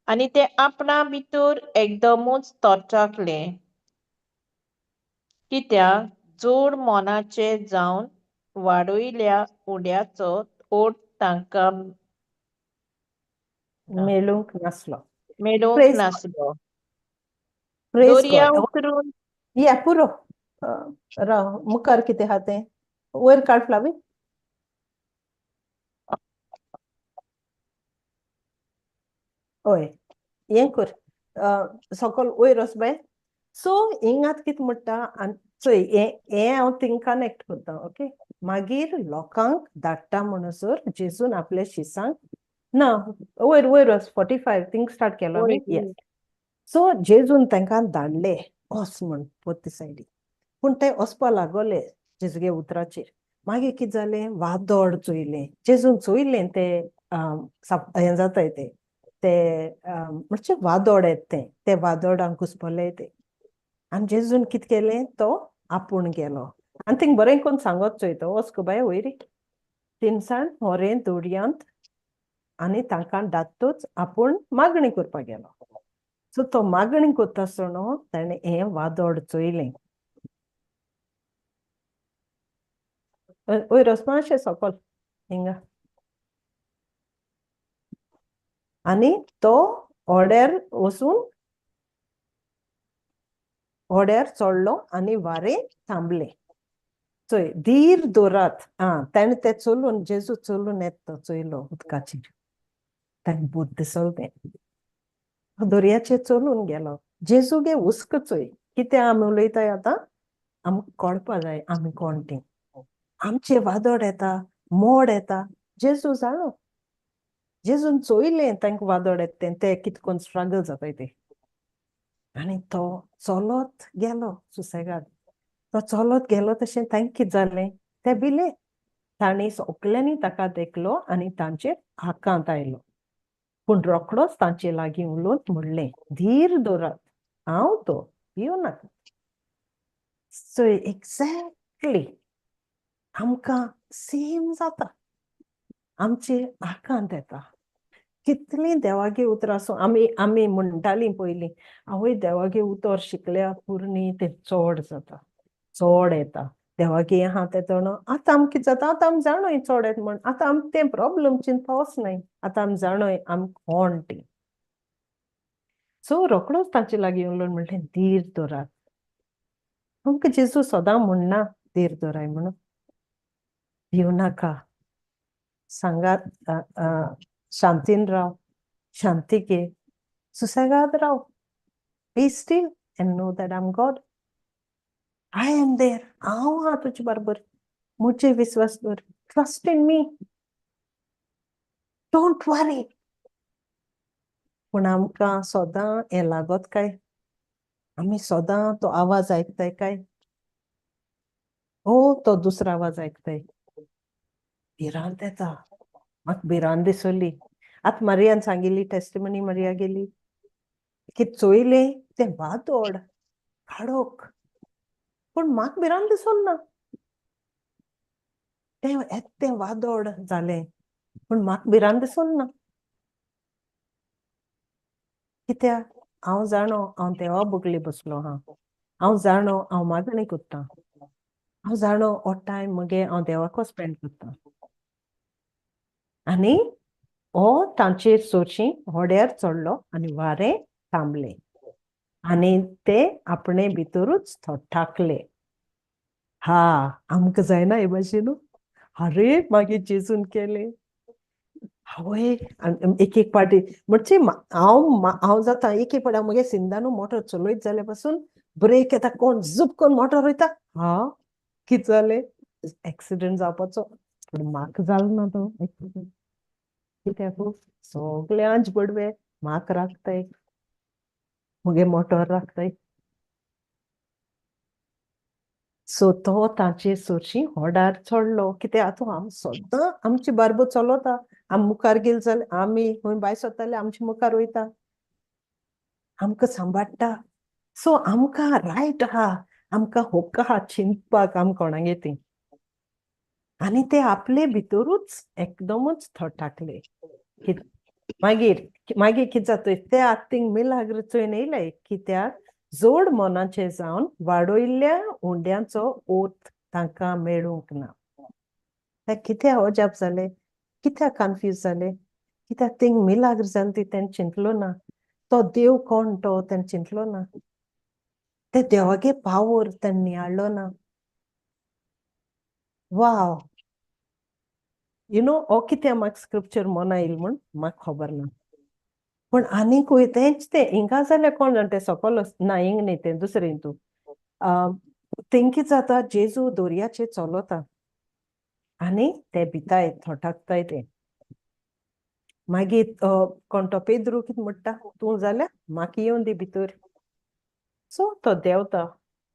[SPEAKER 3] आनी ते आपणा भितर एकदमूच तोटाकले, कित्याक जोड मनाचे जावन वाडयल्या उड्याचो ओट तांकां
[SPEAKER 1] मेळूंक नासलो,
[SPEAKER 3] मेळूंक नासलो.
[SPEAKER 1] दर्या
[SPEAKER 3] उतरून
[SPEAKER 1] या पुरो राव मुखार कितें आहा तें वयर काड फ्लावी. हय हें कर सकल वयर वच बाय. सो हिंगात कितें म्हणटा आनी चोय हें हांव थिंग कनेक्ट करता. ओके, मागीर लोकांक धाडटा म्हणसर जेजून आपल्या शिसांक ना वयर वयर वच 45 थिंग स्टार्ट केलो आमी. येस, सो जेजून तांकां धाडले वच म्हण पोरते सायडीक, पूण ते वचपा लागोले जेजुगे उतराचेर. मागीर कितें जालें, वादोड चोयलें, जेजून चोयलें ते हें जाताय ते ते म्हणजे वादोड येत तें, ते वादोडांक घुसपले ते. आनी जेजून कितें केलें, तो आपूण गेलो आनी थिंग बरें कोन्न सांगत चोय तो वच गो बाय वयर तिनसाण होरें दोरयांत आनी तांकां धाडटूच आपूण मागणी करपाक गेलो. सो तो मागणी करता आसतना ताणें हें वादोड चोयलें. वयर वच मातशें सकल हिंगा. आनी तो होड्यार वचून होड्यार चडलो आनी वारें थांबलें. चोय धीर दवरात. आं, ताणें तें चलून जेजू चलून येता तो चोयलो उदकाचेर, ताणें बुद्द दिसलो तें दर्याचेर चलून गेलो. जेजू गे हुस्को चोय कितें आमी उलयताय आतां, आमकां कळपा जाय आमी कोण तीं. आमचें वादोड येता, मोड येता, जेजू जाणो. जेजून चोयलें तांकां वादोड येता तें, ते कितें करून स्ट्रगल जाताय ते. आनी तो चलत गेलो सुसेगाद. तो चलत गेलो तशें तांकां कितें जालें, ते भिले. तांणी सगल्यांनी ताका देखलो आनी तांचेर आकांत आयलो. पूण रोखडोच तांचे लागीं उलोवन म्हणलें, धीर दवरात, हांव तो, भियो नाका. सो एक्झॅक्टली आमकां सेम जाता, आमचेर आकांत येता. कितलीं देवागे उतरां आसूं, आमी आमी म्हणटालीं पयलीं, आवय देवागे उतर शिकल्या पुर्णी तें चड जाता, चड येता. देवागे आहा तें जाणो आतां आम कितें जाता, आतां आम जाणोय चोड येता म्हण, आतां आम तें प्रॉब्लम चिंतपा वचनाय, आतां आम जाणोय आम कोण ती. सो रोकडोच तांचे लागीं उलोवन म्हणलें धीर दवरात. आमकां जेजू सदां म्हणना धीर दवराय म्हणून, भिव नाका, सांगात शांतीन राव, शांती घे, सुसेगाद राव, be still and know that I am God, I am there, हांव आहा तुजे बरोबर, म्हजेर विस्वास दवर, trust in me, don't worry. पूण आमकां सदां हें लागत काय? आमी सदां तो आवाज आयकताय काय? ओ तो दुसरो आवाज आयकताय, भिरांत येता, म्हाका भिरांत दिसली. आतां मारियान सांगिल्ली टेस्टिमनी मारिया गेली की चोयलें तें वादोड काडोक, पूण म्हाका भिरांत दिसोन ना, तें येतें वादोड जालें पूण म्हाका भिरांत दिसोन ना. कित्याक? हांव जाणो हांव देवा बगले बसलो आहा, हांव जाणो हांव मागणी करतां, हांव जाणो हो टायम मगे हांव देवाको स्पेंड करतां. आनी हो तांचेर सोरशी होड्यार चडलो आनी वारें थांबलें आनी ते आपणे भितरूच ठाकले. हा आमकां जायना हे भाशेन, अरे मागीर जेजून केलें हांवें एक एक पाटी म्हणजे हांव हांव जाता एक एक पाटी म्हगे सिंदानू मोटर चलयत जाल्यार पासून ब्रेक येता, कोण झूप कोण मोटर वयता, हा कितें जालें एक्सिडंट जावपाचो, पूण म्हाका जालो ना तो एक्सिडंट. कित्याक? सगल्यांच बडवे म्हाका राखताय, म्हगे मोटर राखताय. सो तो ताचे सरशी होडार चडलो. कित्याक आतां आम सदां आमचे बारबो चलता, आम मुखार गेले जाल्यार आमी खंय भायर सरताले आमचे मुखार वयता, आमकां सांबाळटा. सो आमकां रायट आहा, आमकां हक्क आहा चिंतपाक आम कोणागे ती. आनी ते आपले भितरूच एकदमच थटाकले. मागीर मागीर कितें जाता ते आतां थिंग मिलाग्र चोयन येयले, कित्याक जोड मनाचे जावन वाडयल्ल्या उंड्यांचो ओत तांकां मेळूंक ना. ते कित्याक अजाप जाले, कित्याक कन्फ्यूज जाले, कित्याक थिंग मिलाग्र जाले ती तेणें चिंतलो ना, तो देव कोण तो तेणें चिंतलो ना, ते देवागे पावर तेणें नियाळ्ळो ना. वाव, you know हो कित्याक म्हाका स्क्रिप्चर मना येयल म्हूण म्हाका खबर ना, पूण आनीकूय तेंच तें हिंगा जाल्यार कोण जाण तें सकल ना, हिंग न्ही तें दुसरें हितू थिंग कितें जाता, जेजू दोरयाचेर चलता आनी ते भिताय थोटाकताय ते. मागीर कोण तो पेद्रू कितें म्हणटा, तूं जाल्यार म्हाका येवन दी भितर. सो तो देंवता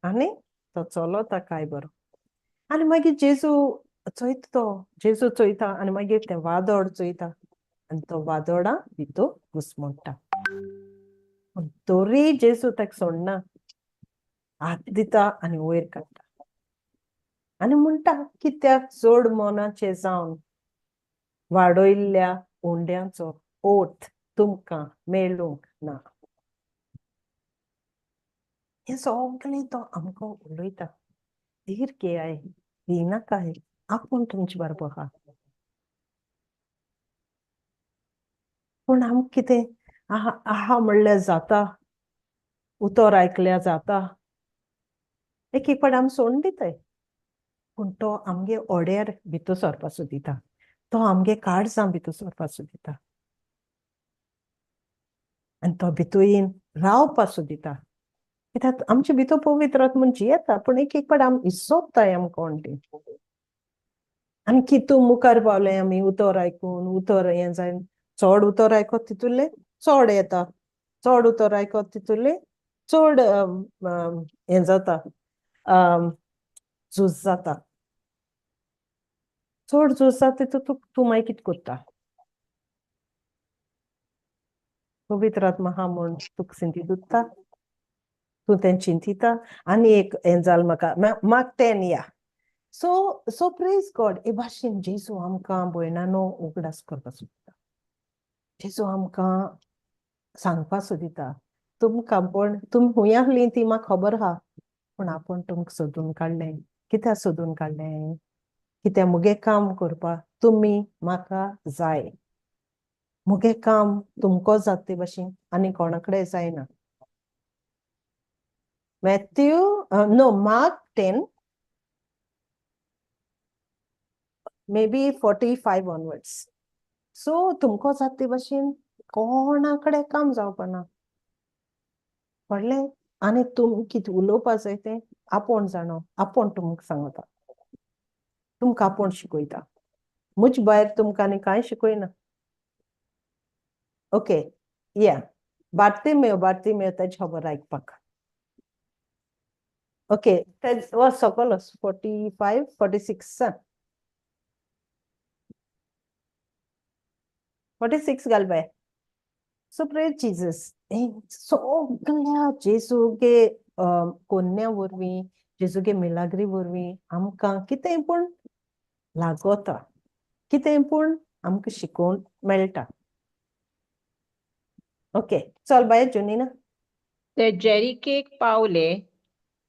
[SPEAKER 1] आनी तो चलता काय बरो. आनी मागीर जेजू चोयता, तो जेजू चोयता आनी मागीर तें वादोड चोयता आनी तो वादोडा भितर घुसमोडटा. तरी जेजू ताका सोडना, हात दिता आनी वयर काडटा आनी म्हणटा कित्याक चड मनाचे जावन वाडयल्ल्या उंड्यांचो ओत तुमकां मेळूंक ना. हें सगळें तो आमकां उलयता, धीर घेयाय, भिनाकाय, आपूण तुमचे बरोबर आहा. पूण आमकां कितें आहा आहा म्हणल्यार जाता, उतर आयकल्यार जाता, एक एक फावट आमी सोडून दिताय, पूण तो आमगे ओड्यार भितर सरपा सोदिता, तो आमगे काळजां भितर सरपा सोदिता आनी तो भितर येवन रावपा सोदिता. कित्याक आमचे भितर पवित्र आत्मो म्हण जियेता, पूण एक एक फावट आमी विसरताय आम कोण ती. आनी कितू मुखार पावले आमी उतर आयकून, उतर हें जाय, चड उतर आयकत तितूले चड येता, चड उतर आयकत तितूले चड हें जाता, झूज जाता, चड झूज जाता तितू तूं मागीर कितें करता? पवित्र आत्मा आहा म्हूण तुका सिंती दुखता, तूं तें चिंतिता. आनी एक हें जालें म्हाका, म्हाका तें या. सो सो प्रेज गॉड, हे भाशेन जेजू आमकां भयणानो उगडास करपाक सोदता, जेजू आमकां सांगपाक सोदिता, तुमकां पण तुमी खूंय आहलीं ती म्हाका खबर आहा, पूण आपूण तुमकां सोदून काडलें. कित्याक सोदून काडलें? कित्याक मुगे काम करपाक तुमी म्हाका जाय. मुगे काम तुमकां जाता ते भाशेन आनी कोणा कडेन जायना. Matthew, no, Mark 10, maybe 45 onwards. So तुमकां जाता ते भाशेन कोणा कडेन काम जावपाना. कळ्ळें? आनी तुमी कितें उलोवपा जाय तें आपूण जाणो, आपूण तुमकां सांगता, तुमकां आपूण शिकयता. म्हजे भायर तुमकां आनी कांय शिकयना. ओके, या बार्तिमेव, बार्तिमेव तेजी खबर आयकपाक. ओके, तेज वच सकल 45 46 46 घाल बाय. सो प्रेज जीजस. सगळ्या जेजूगे कोन्या वरवीं, जेजूगे मिलाग्री वरवीं आमकां कितेंय पूण लागोता, कितेंय पूण आमकां शिकोवंक मेळटा. ओके, चल बाय जुनीना.
[SPEAKER 3] ते जेरिकेक पावले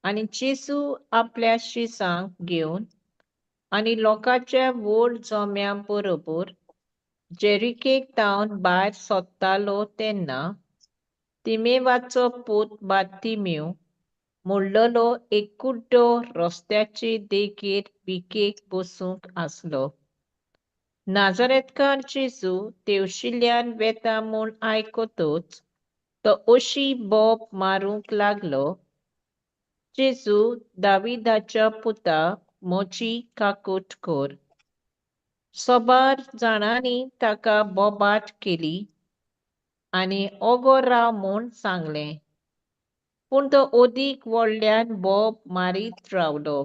[SPEAKER 3] आनी जेजू आपल्या शिसांक घेवन आनी लोकांच्या व्हड जम्या बरोबर जेरिकेक तावन भायर सोदतालो तेन्ना तिमेवाचो पूत बार्तिमेव म्हणलेलो एक कुड्डो रस्त्याचे देगेर भिकेक बसूंक आसलो. नाझारेतकार जेजू तेवशिल्ल्यान वेता म्हूण आयकतच तो अशी बोब मारूंक लागलो, जेजू दाविदाच्या पुता, म्हजी काकूट कर. सबार जाणांनी ताका बोबाट केली आनी ओगो राव म्हूण सांगलें, पूण तो अदीक व्हडल्यान बोब मारीत रावलो,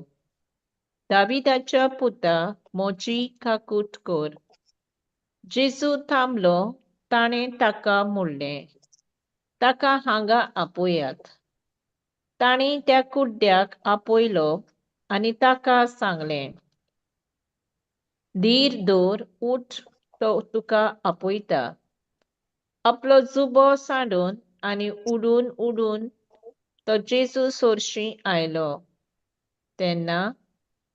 [SPEAKER 3] दाविदाच्या पुता, म्हजी काकूट कर. जेजू थांबलो. ताणें ताका म्हणलें, ताका हांगा आपोयात. तांणी त्या कुड्ड्याक आपयलो आनी ताका सांगलें, धीर दवर, उठ, तो तुका आपयता. आपलो जुबो सांडून आनी उडून उडून तो जेजू सोरशीं आयलो. तेन्ना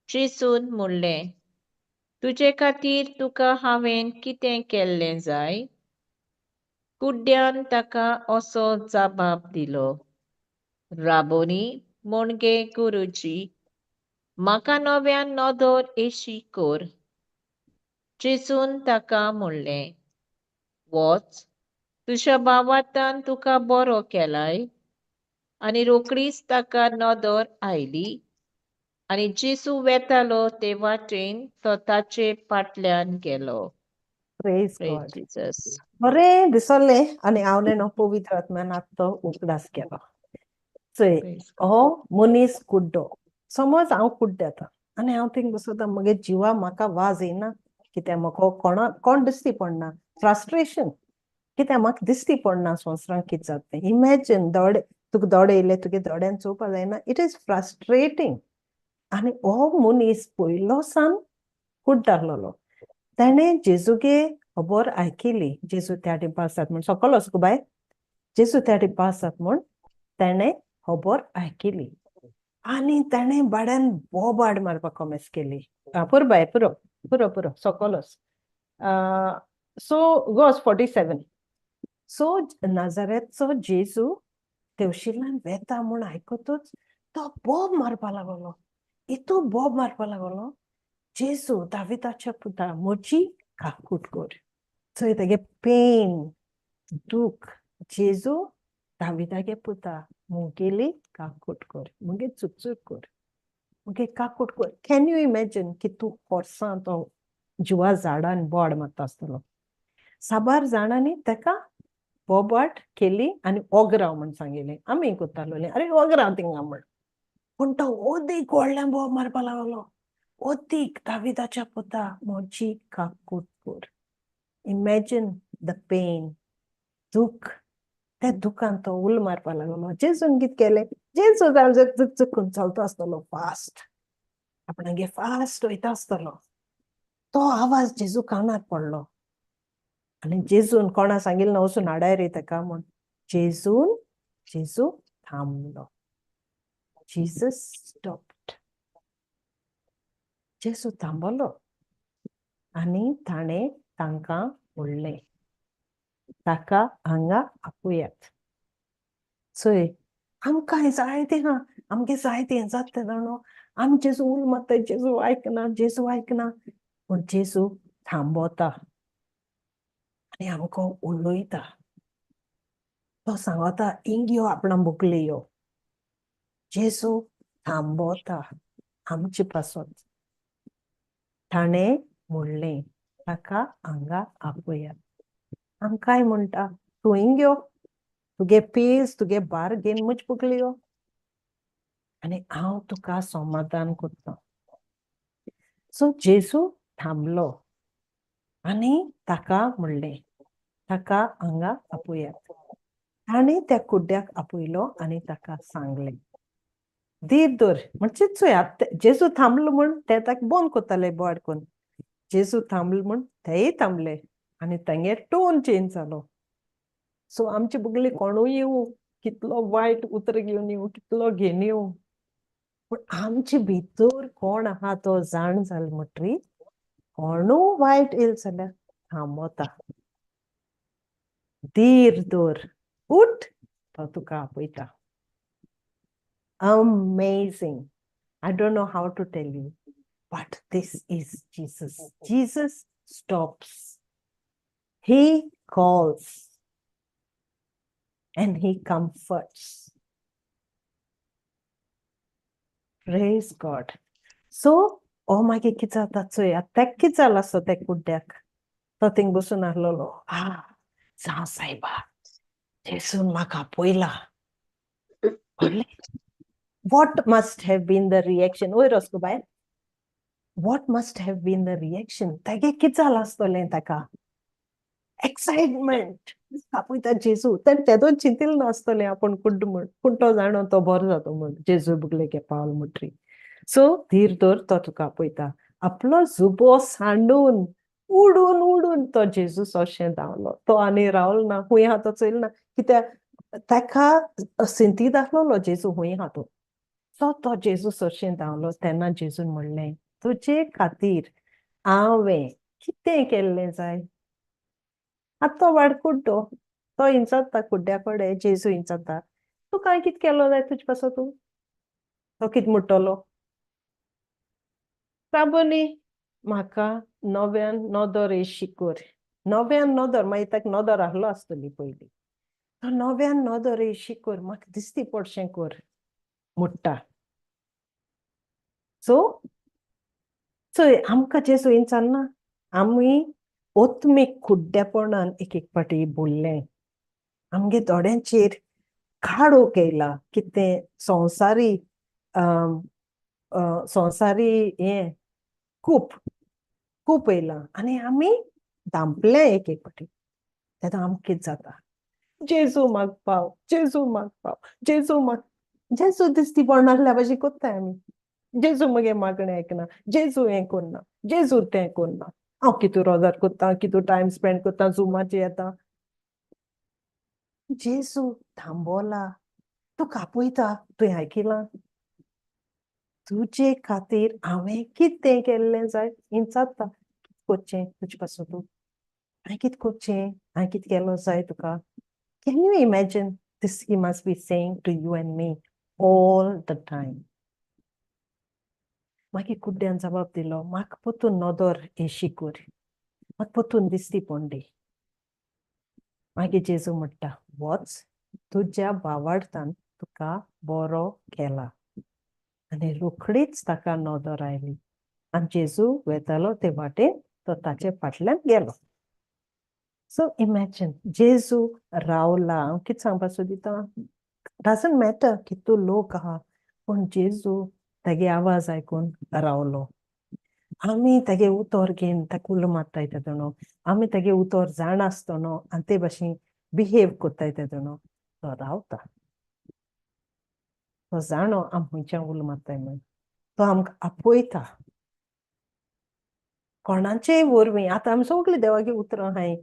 [SPEAKER 3] जेजून म्हणलें, तुजे खातीर तुका हांवें कितें केल्लें जाय? कुड्ड्यान ताका असो जबाब दिलो, राबोनी म्हणजे गुरुजी, म्हाका नव्यान नदर येशी कर. जेजून ताका म्हणलें, वच, तुज्या भावार्थान तुका बरो केलाय. आनी रोखडीच ताका नदर आयली आनी जेजू वेतालो ते वाटेन तो ताचे फाटल्यान गेलो.
[SPEAKER 1] Praise
[SPEAKER 3] praise
[SPEAKER 1] God.
[SPEAKER 3] Jesus.
[SPEAKER 1] बरें दिसलें आनी हांव न्हू पवित्र आत्म्यान आतां तो उगडास केलो. चोय,
[SPEAKER 3] प्रेज गॉड.
[SPEAKER 1] हो मनीस कुड्डो, समज हांव कुड्डे आतां आनी हांव थिंग बसता, म्हगे जिवा म्हाका वाज येयना, कित्याक म्हाका कोणा कोण दिश्टी पडना, फ्रस्ट्रेशन, कित्याक म्हाका दिश्टी पडना संवसारांत कितें जाता तें. इमॅजीन दोळे, तुका दोळे येयले, तुगे दोळ्यान चोवपा जायना, it is frustrating. आनी हो मनीस पयलो सान कुड्डो आहलोलो. ताणें जेजूगे खबर आयकिली, जेजू त्या टिपार आसात म्हूण. सकल वच गो बाय. जेजू त्या टिपार आसात म्हूण ताणें खबर आयकिली आनी ताणें बाड्यान बोबाड मारपाक कोमेस केली. पुरो बाय, पुरो पुरो पुरो, सकल वच. सो गोस 47. सो नाजारेतचो जेजू तेवशिल्यान वेता म्हूण आयकतूच तो बोब मारपा लागलो, इतू बोब मारपा लागलो, जेजू दाविदाच्या पुता, म्हजी काकूट कर. चोय तेगे पेन, दूख, जेजू दाविदागे पुता, मुगेली काकूट कर, मुगे चुकचूक कर, मुगे काकूट कर. Can you imagine की तूं फोर्सान तो जिवा झाडान बोड मारता आसतलो. साबार जाणांनी ताका बोबाट केली आनी ओगराव म्हण सांगिलें. आमी कोत्तालोलीं, आरे ओगराव थिंगा म्हण. पूण तो ओदीक व्हडल्यान बोब मारपा लागलो, ओदीक, दाविदाच्या पुता, म्हजी काकूट कर. इमॅजीन the pen, दूख, त्या दुखान तो उल मारपा लागलो. जेजून कितें केलें? जेजू जाण झक झक चलता आसतलो फास्ट, आपणागे फास्ट वयता आसतलो. तो आवाज जेजू कानार पडलो आनी जेजून कोणा सांगिल्लें ना वचून हाडाय रे ताका म्हूण. जेजून, जेजू थांबलो. Jesus stopped. जेजू थांबलो आनी ताणें तांकां म्हणलें, ताका हांगा आपोयात. चोय, आमकां जायतें आहा, आमगे जायतें जाता जाणो, आमी जेजू उल मारता, जेजू आयकना, जेजू आयकना, पूण जेजू थांबोता आनी आमकां उलयता. तो सांगता, इंग यो, आपणा बुकले यो. जेजू थांबोता आमचे पासत. ताणें म्हणलें, ताका हांगा आपोयात. आमकांय म्हणटा, तूं हिंग यो, तुगे पीस तुगे भार घेवन म्हजे बुकले यो आनी हांव तुका समाधान करतां. सो जेजू थांबलो आनी ताका म्हणलें, ताका हांगा आपोयात. ताणें त्या कुड्ड्याक आपयलो आनी ताका सांगलें, धीर धर. म्हणजे चोय, आतां जेजू थांबलो म्हूण ते ताका बंद करताले बोवाळ करून. जेजू थांबलो म्हूण तेय थांबले आनी तांगेर टोन चेंज जालो. सो आमचे बगले कोणूय येवं, कितलो वायट उतर घेवन येवं, कितलो घेवन येवं, पूण आमचे भितर कोण आहा तो जाण जालो म्हणटरी कोणूय वायट येयलो जाल्यार थांबता. धीर धर, उठ, तो तुका आपयता. Amazing. I don't know how to tell you, but this is Jesus. Jesus stops. He calls and he comforts. Praise God. So, ओ मागीर कितें जाता चोय, आतां तेका कितें जालां आसतो त्या कुड्ड्याक, तो थिंग बसून आसलेलो, आ जावं सायबा, जेजून म्हाका आपयला. कळ्ळें? What must have been the reaction? वयर वच गो बाय. What must have been the reaction? तेगे कितें जालां आसतलें ताका? एक्सायटमेंट. आपयता जेजू. तेणें तेदोन चिंतिल्लें नासतलें आपूण कुड्डो म्हूण, पूण तो जाणो तो बरो जातो म्हूण जेजू बुगलेगे पावलो म्हणटरी. सो धीर धर, तो तुका आपयता. आपलो जुबो सांडून उडून उडून तो जेजू अशें धांवलो. तो आनी रावलो ना, खूंय आहा तो चोयलो ना, कित्याक ताका सिंतीद आसलेलो जेजू खूंय आहा तो. सो तो जेजू सरशें धांवलो. तेन्ना जेजून म्हणलें, तुजे खातीर हांवें कितें केल्लें जाय? आतां तो वाड कुड्डो, तो इंचाता कुड्ड्या कडेन, जेजू इंचाता, तूं कांय कितें केलो जाय तुजे पासत तूं? तो कितें म्हणटलो? राबोनी, म्हाका नव्यान नदर येशी कर. नव्यान नदर, मागीर ताका नदर आहलो आसतली पयलीं. तो नव्यान नदर येशी कर, म्हाका दिसती पडशें कर म्हणटा. सो चोय, आमकां जेजू इंचाना, आमी ओत्मीक कुड्डेपणान एक एक फावटी बोल्ले, आमगे थोड्यांचेर काळोख येयला, कितें संवसारी संवसारी हें खूब खूब येयलां आनी आमी धांपले एक एक फावटी. तेन्ना आमकां कितें जाता? जेजू म्हाका पाव, जेजू म्हाका पाव, जेजू म्हाका, जेजू दिसती पडनासल्या भाशेन कोत्ताय आमी. जेजू मगे मागणें आयकना, जेजू हें करना, जेजू तें करना, हांव कितू रोजार कोत्ता, कितू टायम स्पेंड कोत्ता, जुमाचेर येता. जेजू थांबोला, तुका आपयता. तुवें आयकिलां? तुजे खातीर हांवें कितें केल्लें जाय? इंचाता, कितें करचें तुजे पासून तूं? हांवें कितें करचें? हांवें कितें केलो जाय तुका? Can you imagine this? He must be saying to you and me all the time. मागीर कुड्ड्यान जबाब दिलो, म्हाका परतून नदर येशी कर, म्हाका परतून दिसती पडली. मागीर जेजू म्हणटा, वच, तुज्या भावार्थान तुका बरो केला. आनी रोखडीच ताका नदर आयली आनी जेजू वेतालो ते वाटेन तो ताचे फाटल्यान गेलो. सो इमॅजिन, जेजू रावला. हांव कितें सांगपाक सोदिता, डजंट मॅटर कितू लोक आहा, पूण जेजू तागे आवाज आयकून रावलो. आमी तागे उतर घेवन ताका उलो मारताय तेदोणो, आमी तागे उतर जाण आसतनो आनी ते भाशेन बिहेव कोत्ताय तेदोणो तो रावता. तो जाणो आमी खंयच्यान उलो मारताय म्हूण, तो आमकां आपयता कोणाचेय वरवीं. आतां आमी सगळीं देवागे उतरां आहाय,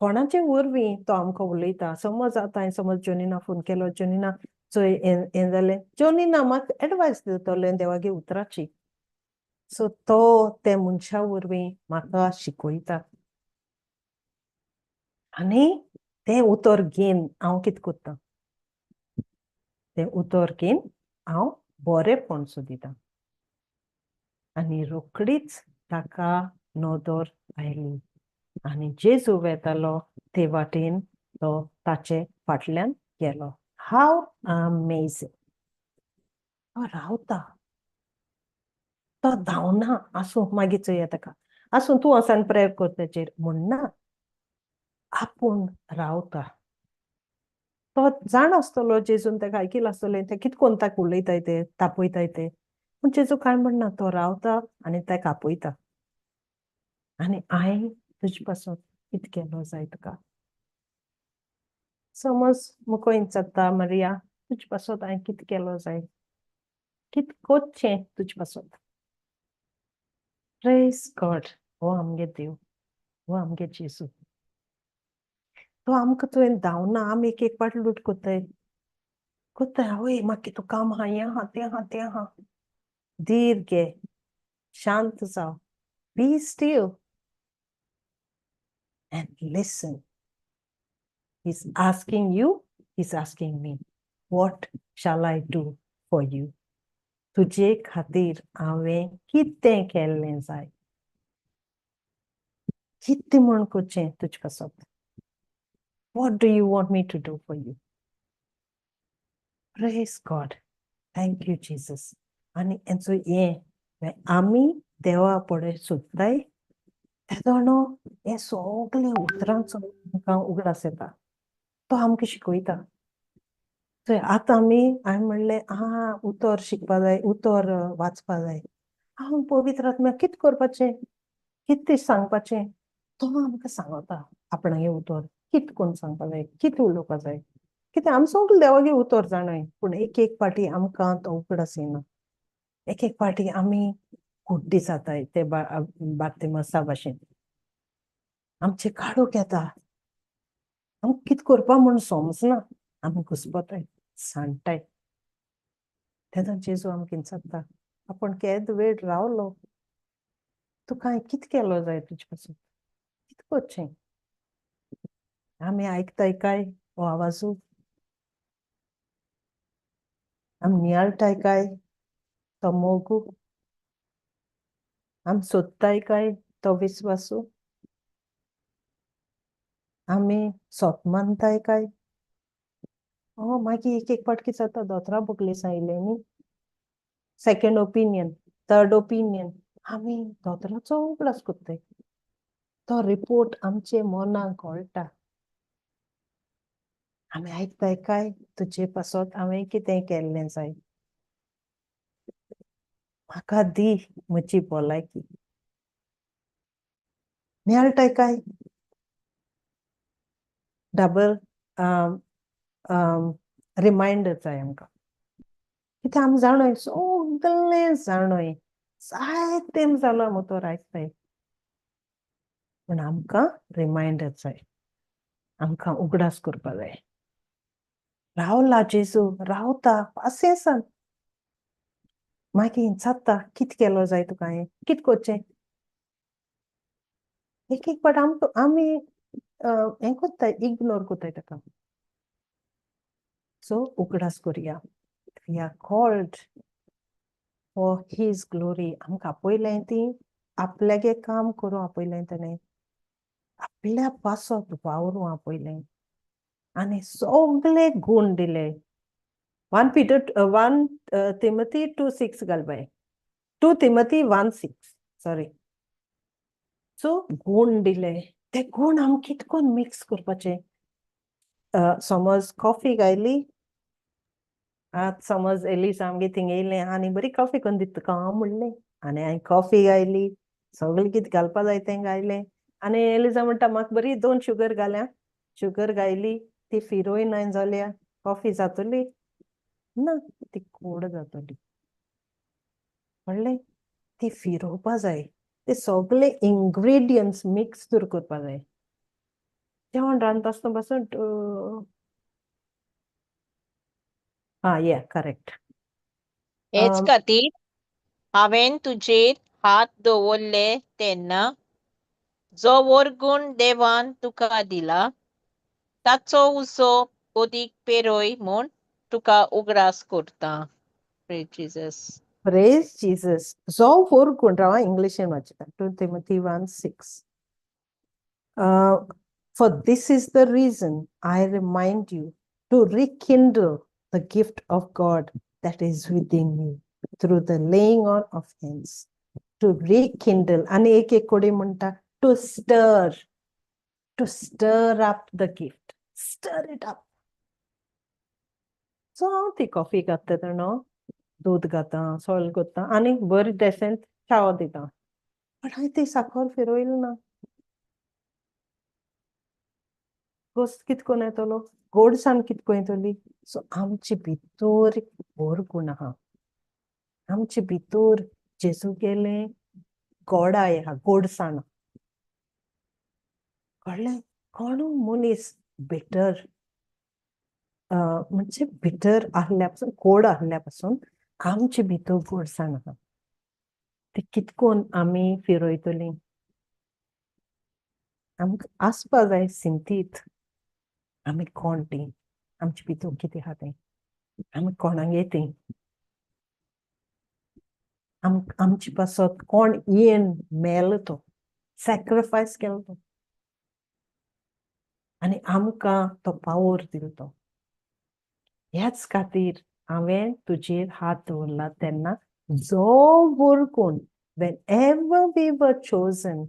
[SPEAKER 1] कोणाचे वरवीं तो आमकां उलयता. समज आतां हांवें समज जोनीना फोन केलो, जोनीना चोय हें जालें, जोनीना म्हाका एडवायस दितलें देवागे उतराची. सो तो ते मनशा वरवीं म्हाका शिकयता आनी तें उतर घेवन हांव कितें करता, तें उतर घेवन हांव बरेंपण सोदिता. आनी रोखडीच ताका नदर आयली आनी जेजू वेतालो ते वाटेन तो ताचे फाटल्यान गेलो. How amazing. तो रावता, तो धांवना, आसूं मागीर चोया ताका, आसूं तूं वचून प्रेयर कर तेचेर म्हणना, आपूण रावता. तो जाण आसतलो जेजून ताका आयकिलां आसतलें तें कितें कोन्न ताका उलयताय ते तापयताय ते, पूण जेजू कांय म्हणना, तो रावता आनी ताका आपयता. आनी हांवें तुजे पासून कितें केलो जाय तुका, समज मुको विचारता मारिया तुजे पासत हांवें कितें केलो जाय, कितें करचें तुजे पासत. प्रेज गॉड. हो आमगे देव, हो आमगे जेजू. तो आमकां तुवें धांवना, आमी एक एक पाट लूट कोत्ताय कोत्ताय, आवय म्हाका कितू काम आहा, हें आहा तें आहा तें आहा. धीर घे, शांत जाव, be still and listen. He's asking you, he's asking me, what shall I do for you? तुजे खातीर हांवें कितें केल्लें जाय, कितें म्हूण करचें तुजे पासत. What do you want me to do for you? Praise God. Thank you, Jesus. आनी हेंचो हें आमी देवा पळय सोदताय तेदोणो हे सगळे उतरांचो आमकां उगडास येता, तो आमकां शिकयता. चोय आतां आमी हांवें म्हणलें आं उतर शिकपा जाय, उतर वाचपा जाय. हांव पवित्र आत्म्या कितें करपाचें, कितें सांगपाचें, तो आमकां सांगता आपणागे उतर कितें कोन्न सांगपा जाय, कितें उलोवपा जाय. कितें आमी सगळें देवागे उतर जाणाय, पूण एक एक फावटी आमकां तो उगडास येना. एक एक फावटी आमी कुड्डी जाताय ते बार्तिमसा भाशेन, आमचें काडूंक येता, आमकां कितें करपा म्हूण समजना, आमी घुसपताय, सांडटाय. तेन्ना जेजू आमकां विचारता, आपूण केदो वेळ रावलो, तुका हांवें कितें केलो जाय तुजे पासून, कितें करचें. आमी आयकताय काय हो आवाजू, आमी नियाळटाय काय तो मोगू, आमी सोदताय काय तो विस्वासू, आमी सोत मानताय काय. ओ मागीर एक एक फावट कितें जाता, दोतोरा बोगले सांगिल्लें न्ही, सेकंड ओपिनियन, थर्ड ओपिनियन, आमी दोतोराचो उगडास कोत्ताय, तो रिपोर्ट आमचे मनाक घोळटा. आमी आयकताय काय तुजे पासत हांवें कितें केल्लें जाय, म्हाका दी म्हजी भलायकी. नियाळटाय काय डबल रिमायंडर जाय आमकां, कित्याक आमी जाणोय, सगळें जाणोय, जायते तेम जालो मोतोर आयकताय, पूण आमकां रिमायंडर जाय, आमकां उगडास करपा जाय. रावला जेजू, रावता पासियेंसान, मागीर विचारता कितें केलो जाय तुका, हांवें कितें करचें. एक एक फावट आमकां आमी हें कोत्ताय, इग्नोर कोत्ताय ताका. सो उगडास करुया, we are called for his glory. आमकां आपयलें ती आपल्यागे काम करूं आपयलें तेणें, आपल्या पासत वावरूं आपयलें आनी सगळे गूण दिले. 1 Peter 1 Timothy 2:6 घाल बाय, 2 Timothy 1:6 sorry. सो गूण दिले, ते गूण आमी कितें करून मिक्स करपाचे. समज कॉफी गायली, आतां समज एलिसा आमगे थिंग येयलें आनी बरी कॉफी करून दिता तुका हांव म्हणलें, आनी हांवें कॉफी गायली, सगळें कितें घालपा जाय तें गायलें, आनी एलिजा म्हणटा म्हाका बरी 2 शुगर घाल्या, शुगर गायली, ती फिरोय जाल्या, कॉफी जातली ना, ती कोड जातली. कळ्ळें? ती फिरोवपा जाय, ते सगळे इन्ग्रेडियंट्स मिक्स तर करपा जाय. जेवण रांदता आसतना पासून आं या करेक्ट.
[SPEAKER 3] हेच खातीर हांवें तुजेर हात दवरले तेन्ना जो वर्गूण देवान तुका दिला ताचो उसो अदीक पेरय म्हूण तुका उगडास करता. Praise Jesus.
[SPEAKER 1] Praise Jesus. जो वर्गूण, राव, इंग्लिशीन वाचता, 2 Timothy 1:6. For this is the reason I remind you to rekindle the gift of God that is within you through the laying on of hands. To rekindle. आनी एक एक कडेन म्हणटा to stir up the gift. Stir it up. So हांव ती coffee घातता तेन्ना दूद घाता, सोल करता आनी बरी डेसेंत चाव दिता, पण हांवें ती साखर फिरयली ना, गोस्त कितको येतलो, गोडसाण कितको येतली. सो आमचे भितर बरो गुण आहा, आमचे भितर जेजू गेले गोडाय आहा, गोडसाण. कळ्ळें? कोणू मनीस बिटर, म्हणजे बिटर आहल्या पासून, गोड आहल्या पासून आमचे भितर गोडसाण आहा, ती कितकोन आमी फिरयतली? आमकां आसपा जाय सिंतीत, आमी कोण ती, आमचे भितर कितें आहा तें, आमी कोणागे ती, आमचे पासत कोण येन मेलो, तो सॅक्रिफायस केलो तो आनी आमकां तो पावर दिलो तो. ह्याच खातीर हांवें तुजेर हात दवरला तेन्ना जो वरकून, whenever we were chosen,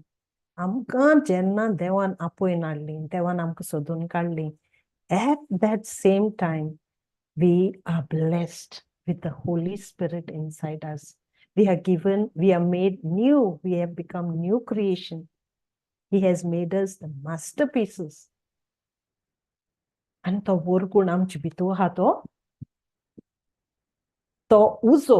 [SPEAKER 1] आमकां जेन्ना देवान आपोवन हाडली, देवान आमकां सोदून काडली, at that same time we are blessed with the Holy Spirit inside us. We are given, we are made new, we have become new creation. He has made us the masterpieces. आनी तो वरगूण आमचे भितर आहा, तो तो उजो,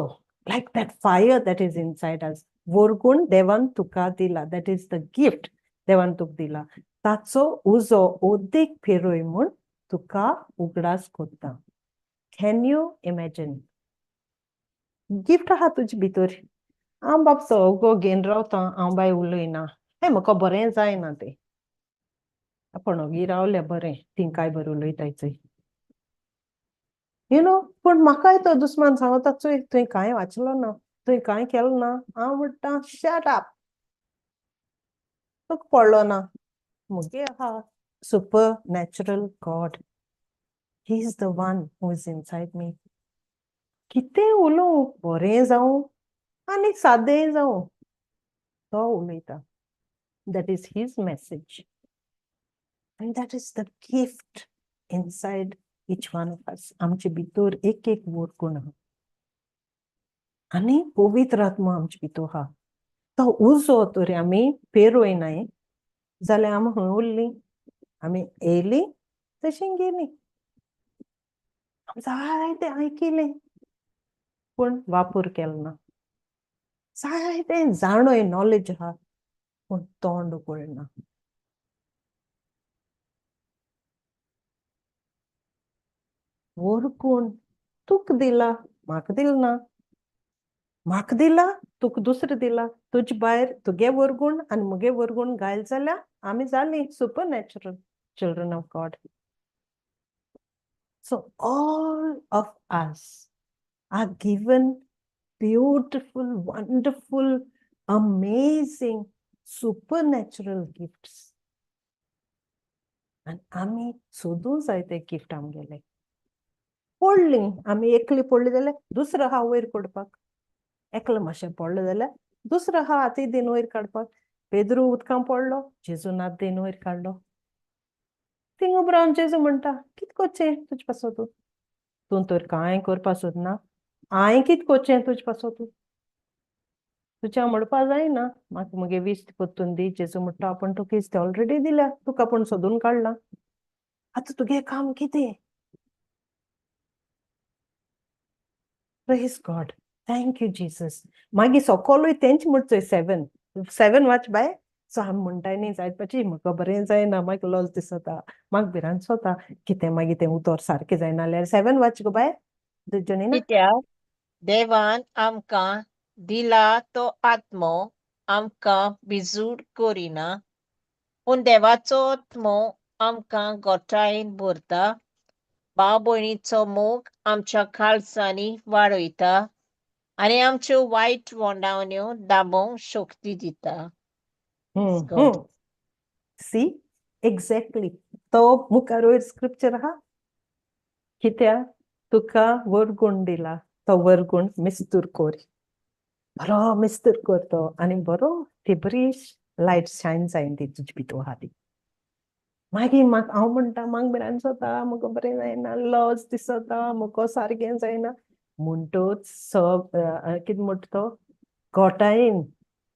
[SPEAKER 1] like that fire that is inside us. वरगूण देवान तुका दिला, that is the gift देवान तुका दिला, ताचो उजो अदीक फिरय म्हूण तुका उगडास करता. Can you imagine? Gift आहा तुजे भितर, हांव बाब सगळो घेवन रावता, हांव बाय उलयना, हें म्हाका बरें जायना तें, आपूण ओगी रावल्या बरें, ती काय बरें उलयताय चोय, पूण म्हाकाय तो दुस्मान सांगता, चोय, तुवें कांय वाचलो ना, तुवें कांय केलें ना. हांव म्हणटा, शट अप, तुका पडलो ना. मुगे आहा supernatural God. He is the one who is inside me. कितें उलोवं, बरें जावं आनी सादें जावं, तो उलयता. That is his message and that is the gift inside each one of us. आमचे भितर एक एक वरगूण आहा आनी पवित्र आत्मा आमचे भितर आहा. तो उजो तर आमी पेरयनाय जाल्यार आमी खंय उरली? आमी येयली तशी गेली. जायतें आयकिलें पूण वापर केलो ना. जायतें जाणोय, नॉलेज आहा पूण तोंड उगडना. वरगूण तुका दिला, म्हाका दिल ना. म्हाका दिला, तुका दुसरें दिला. तुजे भायर तुगे वरगूण आनी मुगे वरगूण घायल जाल्यार आमी जाली supernatural children of God. So all of us are given beautiful, wonderful, amazing, supernatural gifts. आनी आमी सोदूं जाय ते गिफ्ट आमगेले. पडली आमी एकली पडली जाल्यार दुसरो आहा वयर काडपाक. एकलो मातशें पडलो जाल्यार दुसरो आहा हाती दिन वयर काडपाक. पेद्रू उदकां पडलो, जेजून हात दिन वयर काडलो. थिंग उपरांत जेजू म्हणटा, कित करचें तुजे पासत? तूं तूं तर कांय करपा सोदना, हांवें कित करचें तुजे पासत? तुज्या म्हणपा जायना म्हाका मुगे विस्त परतून दी. जेजू म्हणटा, आपूण तुका इस्त ऑलरेडी दिल्या, तुका आपूण सोदून काडला, आतां तुगे काम कितें? Praise God, thank you Jesus. मागीर सोकोलूय तेंच म्हणचोय. सेवन सेवन वाच बाय. सो आमी म्हणटाय न्ही जायत पाची, म्हाका बरें जायना, म्हाका लॉस दिसता, म्हाका भिरांत दिसता, कितें मागीर तें उतर सारकें जायना जाल्यार. सेवन वाच गो बाय जनीना.
[SPEAKER 3] कित्याक देवान आमकां दिला तो आत्मो आमकां भिजूड करिना, पूण देवाचो आत्मो आमकां गोठायेन भरता, भाव भयणीचो मोग आमच्या काळजांनी वाडयता आनी आमच्यो वायट वोंडावण्यो दामोवंक शक्ती दिता. God.
[SPEAKER 1] C, exactly. तो मुखार वयर स्क्रिप्चर आहा, कित्याक तुका वरगुण दिला, तो वरगुण मिस्तूर कोर, बरो मिस्तूर कर तो आनी बरो ती बरी लायट शायन जायन ती तुजे भितर आहा ती. मागीर म्हाका हांव म्हणटा, म्हाका भिरांत जाता, म्हाका बरें जायना, लज दिसता, म्हाका सारकें जायना. म्हणटच सग कितें म्हणटा तो गोठायेन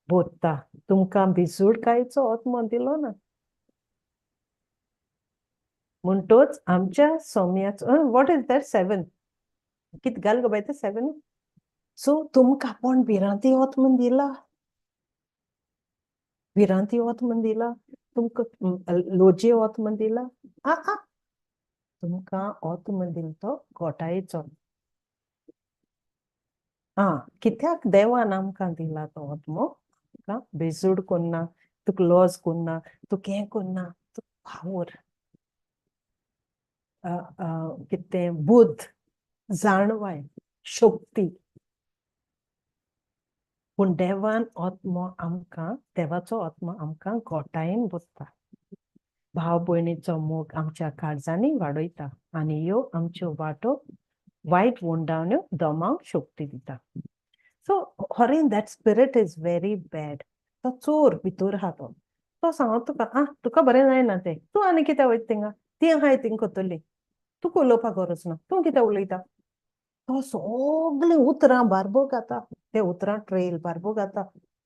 [SPEAKER 1] बोधता, तुमकां भिजूडकायेचो आत्मो दिलो ना. म्हणटच आमच्या सोम्याचो, what is that seven, कित घाल गो बाय तें सेवन. सो तुमकां कोण भिरांती आत्मो दिला, भिरांती आत्मो दिला, तुमकां लोजे आत्मो दिला, आ आ तुमकां आत्मो दिला तो गोठायेचो. आं, कित्याक देवान आमकां दिला तो आत्मो, तुका बेजूड कोन्ना, तुका लॉज कोन्ना, तुका हें कोन्ना, तुका पावर, कितें बुद्ध, जाणवाय, शक्ती. पूण देवान आत्मो आमकां, देवाचो आत्मो आमकां गोठायेन बसता, भाव भयणीचो मोग आमच्या काळजांनी वाडयता आनी ह्यो आमच्यो वाटो वायट वोंडावण्यो दमांक शक्ती दिता. सो खरें that spirit is very bad. तो चोर भितर आहा, तो तो सांगता तुका, आं तुका बरें जायना तें, तूं आनी कित्याक वयता थिंगा, ती आहाय थिंग करतली, तुका उलोवपाक गरज ना, तूं कित्याक उलयता. तो सगळीं उतरां बारबो घाता, ते उतरां ट्रेल बारबो घाता.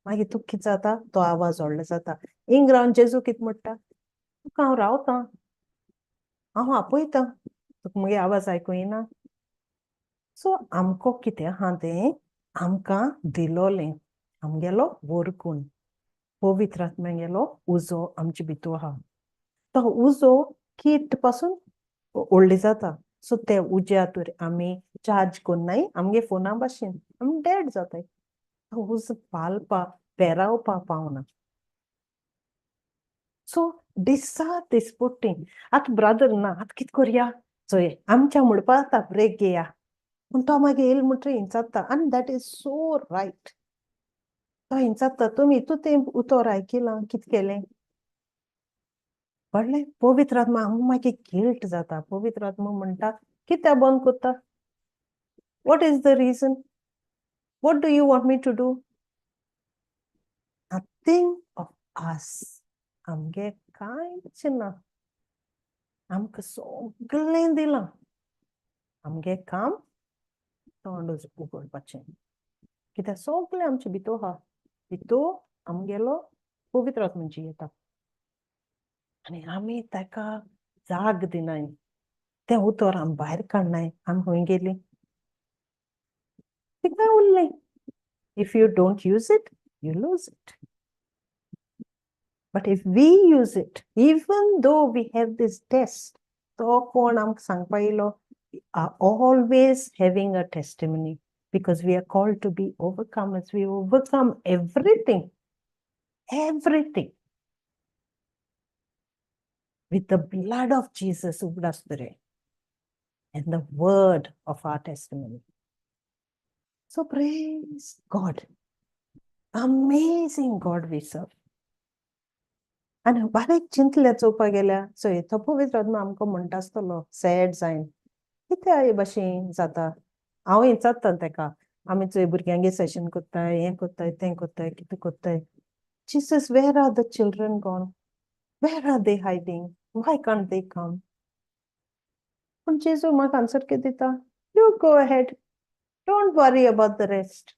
[SPEAKER 1] मागीर तुका कितें जाता, तो आवाज व्हडलो जाता. इंग्रावन जेजू कितें म्हणटा, तुका हांव रावतां, हांव आपयतां, तुका मुगे आवाज आयकूं येना. सो आमकां कितें आहा तें आमकां दिलोलें, आमगेलो वरगूण, पवित्र आत्म्यागेलो उजो आमचे भितर आहा. तो उजो कीट पासून व्हडली जाता. सो ते उज्या तर आमी चार्ज कोन्नाय आमगे फोना भाशेन आमी डेड जाताय. तो उजो पालपा पेरावपा पावना. सो दिसा दिसपट्टी आतां ब्रदर ना, आतां कितें करया, चोय आमच्या म्हणपा आतां ब्रेक घेया, पूण तो मागीर येयलो म्हणटरी हिंचाता, आनी that is so right. तो हिंचाता, तुमी इतू तें उतर आयकिलां, कितें केलें कळ्ळें. पवित्र आत्मा आमकां मागीर गिल्ट जाता. पवित्र आत्मा म्हणटा कित्याक बंद करता, what is the reason, what do you want me to do. Nothing of us, आमगे कांयच ना, आमकां सगळें दिलां, आमगे काम तोंड उगडपाचें, कित्याक सगळें आमचे भितर आहा. भितर आमगेलो पवित्र आत्मा जियेता आनी आमी ताका जाग दिनाय, तें उतर आमी भायर काडनाय. आमी खंय गेलीं, तिका उरलें. If you don't use it, you lose it. But if we use it, even though we have this test, तो कोण आमकां सांगपा येयलो, are always having a testimony, because we are called to be overcomers. We overcome everything, everything with the blood of Jesus उगडास and the word of our testimony. So praise God. Amazing God we serve. आनी बारीक चिंतले चोवपाक गेल्यार चोय, तो पवित्र आत्मा आमकां म्हणटा आसतलो, सॅड जायन कित्याक हे भाशेन जाता. हांव विचारता तेका, आमी चोय भुरग्यांगे सेशन करताय, हें करताय, तें करताय, कितें करताय. Jesus, where are the children gone? Where are they hiding? Why can't they come? पूण जेजू म्हाका आन्सर कितें दिता, you go ahead, don't worry about the rest.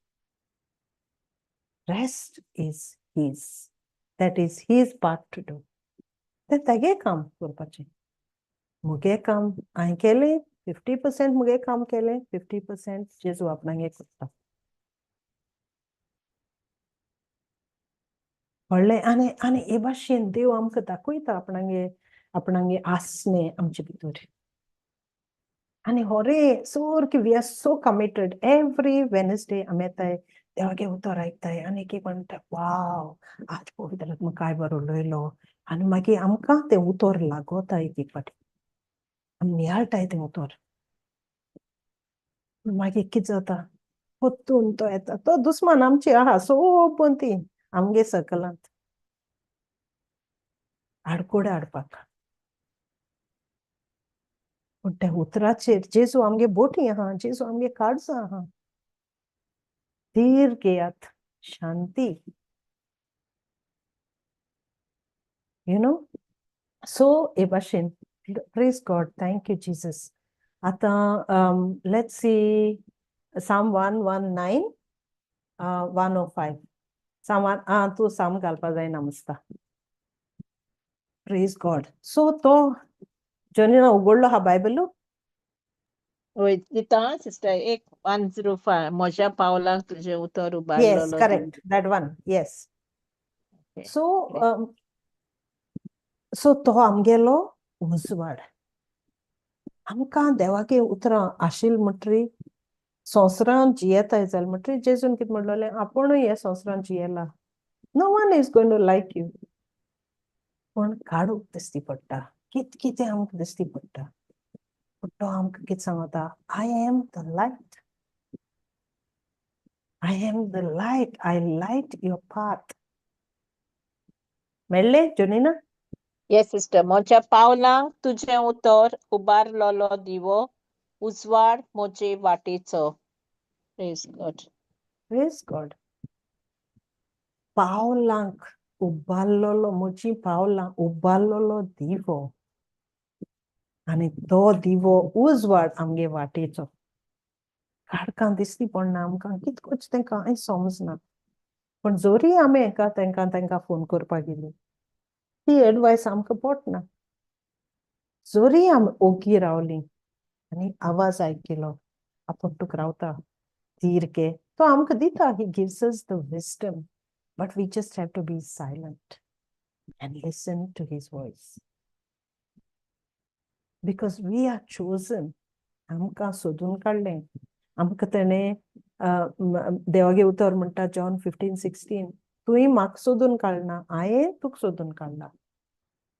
[SPEAKER 1] Rest is his, that is his part to do. तें तेगे काम करपाचें, मुगे काम हांवें केलें 50%, मुगे काम केलें 50% जेजू आपणागे करता. कळ्ळें? आनी आनी हे भाशेन देव आमकां दाखयता आपणागे आपणागे आसणें आमचे भितर. आनी होरे सारकें we are so committed. Every Wednesday आमी येताय देवागे उतर आयकताय आनी एक एक म्हणटा वाव आज पवित्र आत्मा काय बरो उलयलो आनी मागीर आमकां तें उतर लागोता एक एक फावटी आमी नियाळटाय तें उतर. मागीर कितें जाता परतून तो येता तो दुस्मान आमची आहा सोंपून ती आमगे सकलांत आडकोडे हाडपाक. पूण त्या उतराचेर जेजू आमगे बोटी आहा, जेजू आमगे काळजां आहा. धीर घेयात, शांती, you know. सो हे भाशेन praise God, thank you Jesus. आतां let's see Psalm 119, 105. Psalm one आं तूं साम घालपा जायना मस्ता. Praise God. सो तो जॉनीना उगडलो हा बायबलू?
[SPEAKER 3] वय दिता सिस्टर एक 105 म्हज्या पावलाक तुजें उतर
[SPEAKER 1] Yes,
[SPEAKER 3] उबारलेलो.
[SPEAKER 1] correct. That one. Yes.
[SPEAKER 3] Okay.
[SPEAKER 1] So, so तो आमगेलो उजवाड. आमकां देवागे उतरां आशिल्ली म्हणटरी संवसारांत जियेताय जाल्यार म्हणटरी जेजून कितें म्हणलेलें आपुणूय हे संवसारांत जियेला. No one is going to like you. पूण काडूंक दिश्टी पडटा, कित कितें आमकां दिश्टी पडटा. पूण तो आमकां कितें सांगता, I am the light. I am the light. I light your path. मेळ्ळें जोनीना?
[SPEAKER 3] येस सिस्टर. म्हज्या पावलांक तुजें उतर उबारलेलो दिवो उजवाड म्हजे वाटेचो. Praise God.
[SPEAKER 1] Praise God. पावलांक उबारलेलो, म्हजीं पावलां उबारलेलो दिवो आनी तो दिवो उजवाड आमगे वाटेचो. काळखां दिश्टी पडना आमकां, कितें करचें तें कांय समजना. पूण जरी आमी एका तेंकां तेंकां फोन करपाक गेली ती एडवायस आमकां पडना. जरी आमी ओगी रावलीं आनी आवाज आयकिलो आपूण तुका रावता धीर घे, तो आमकां दिता. He gives us the wisdom, but we just have to be silent and listen to his voice. Because we are chosen. आमकां सोदून काडलें, आमकां तेणें देवागे उतर म्हणटा जॉन 15:16, तुवें म्हाका सोदून काडना, हांवें तुका सोदून काडला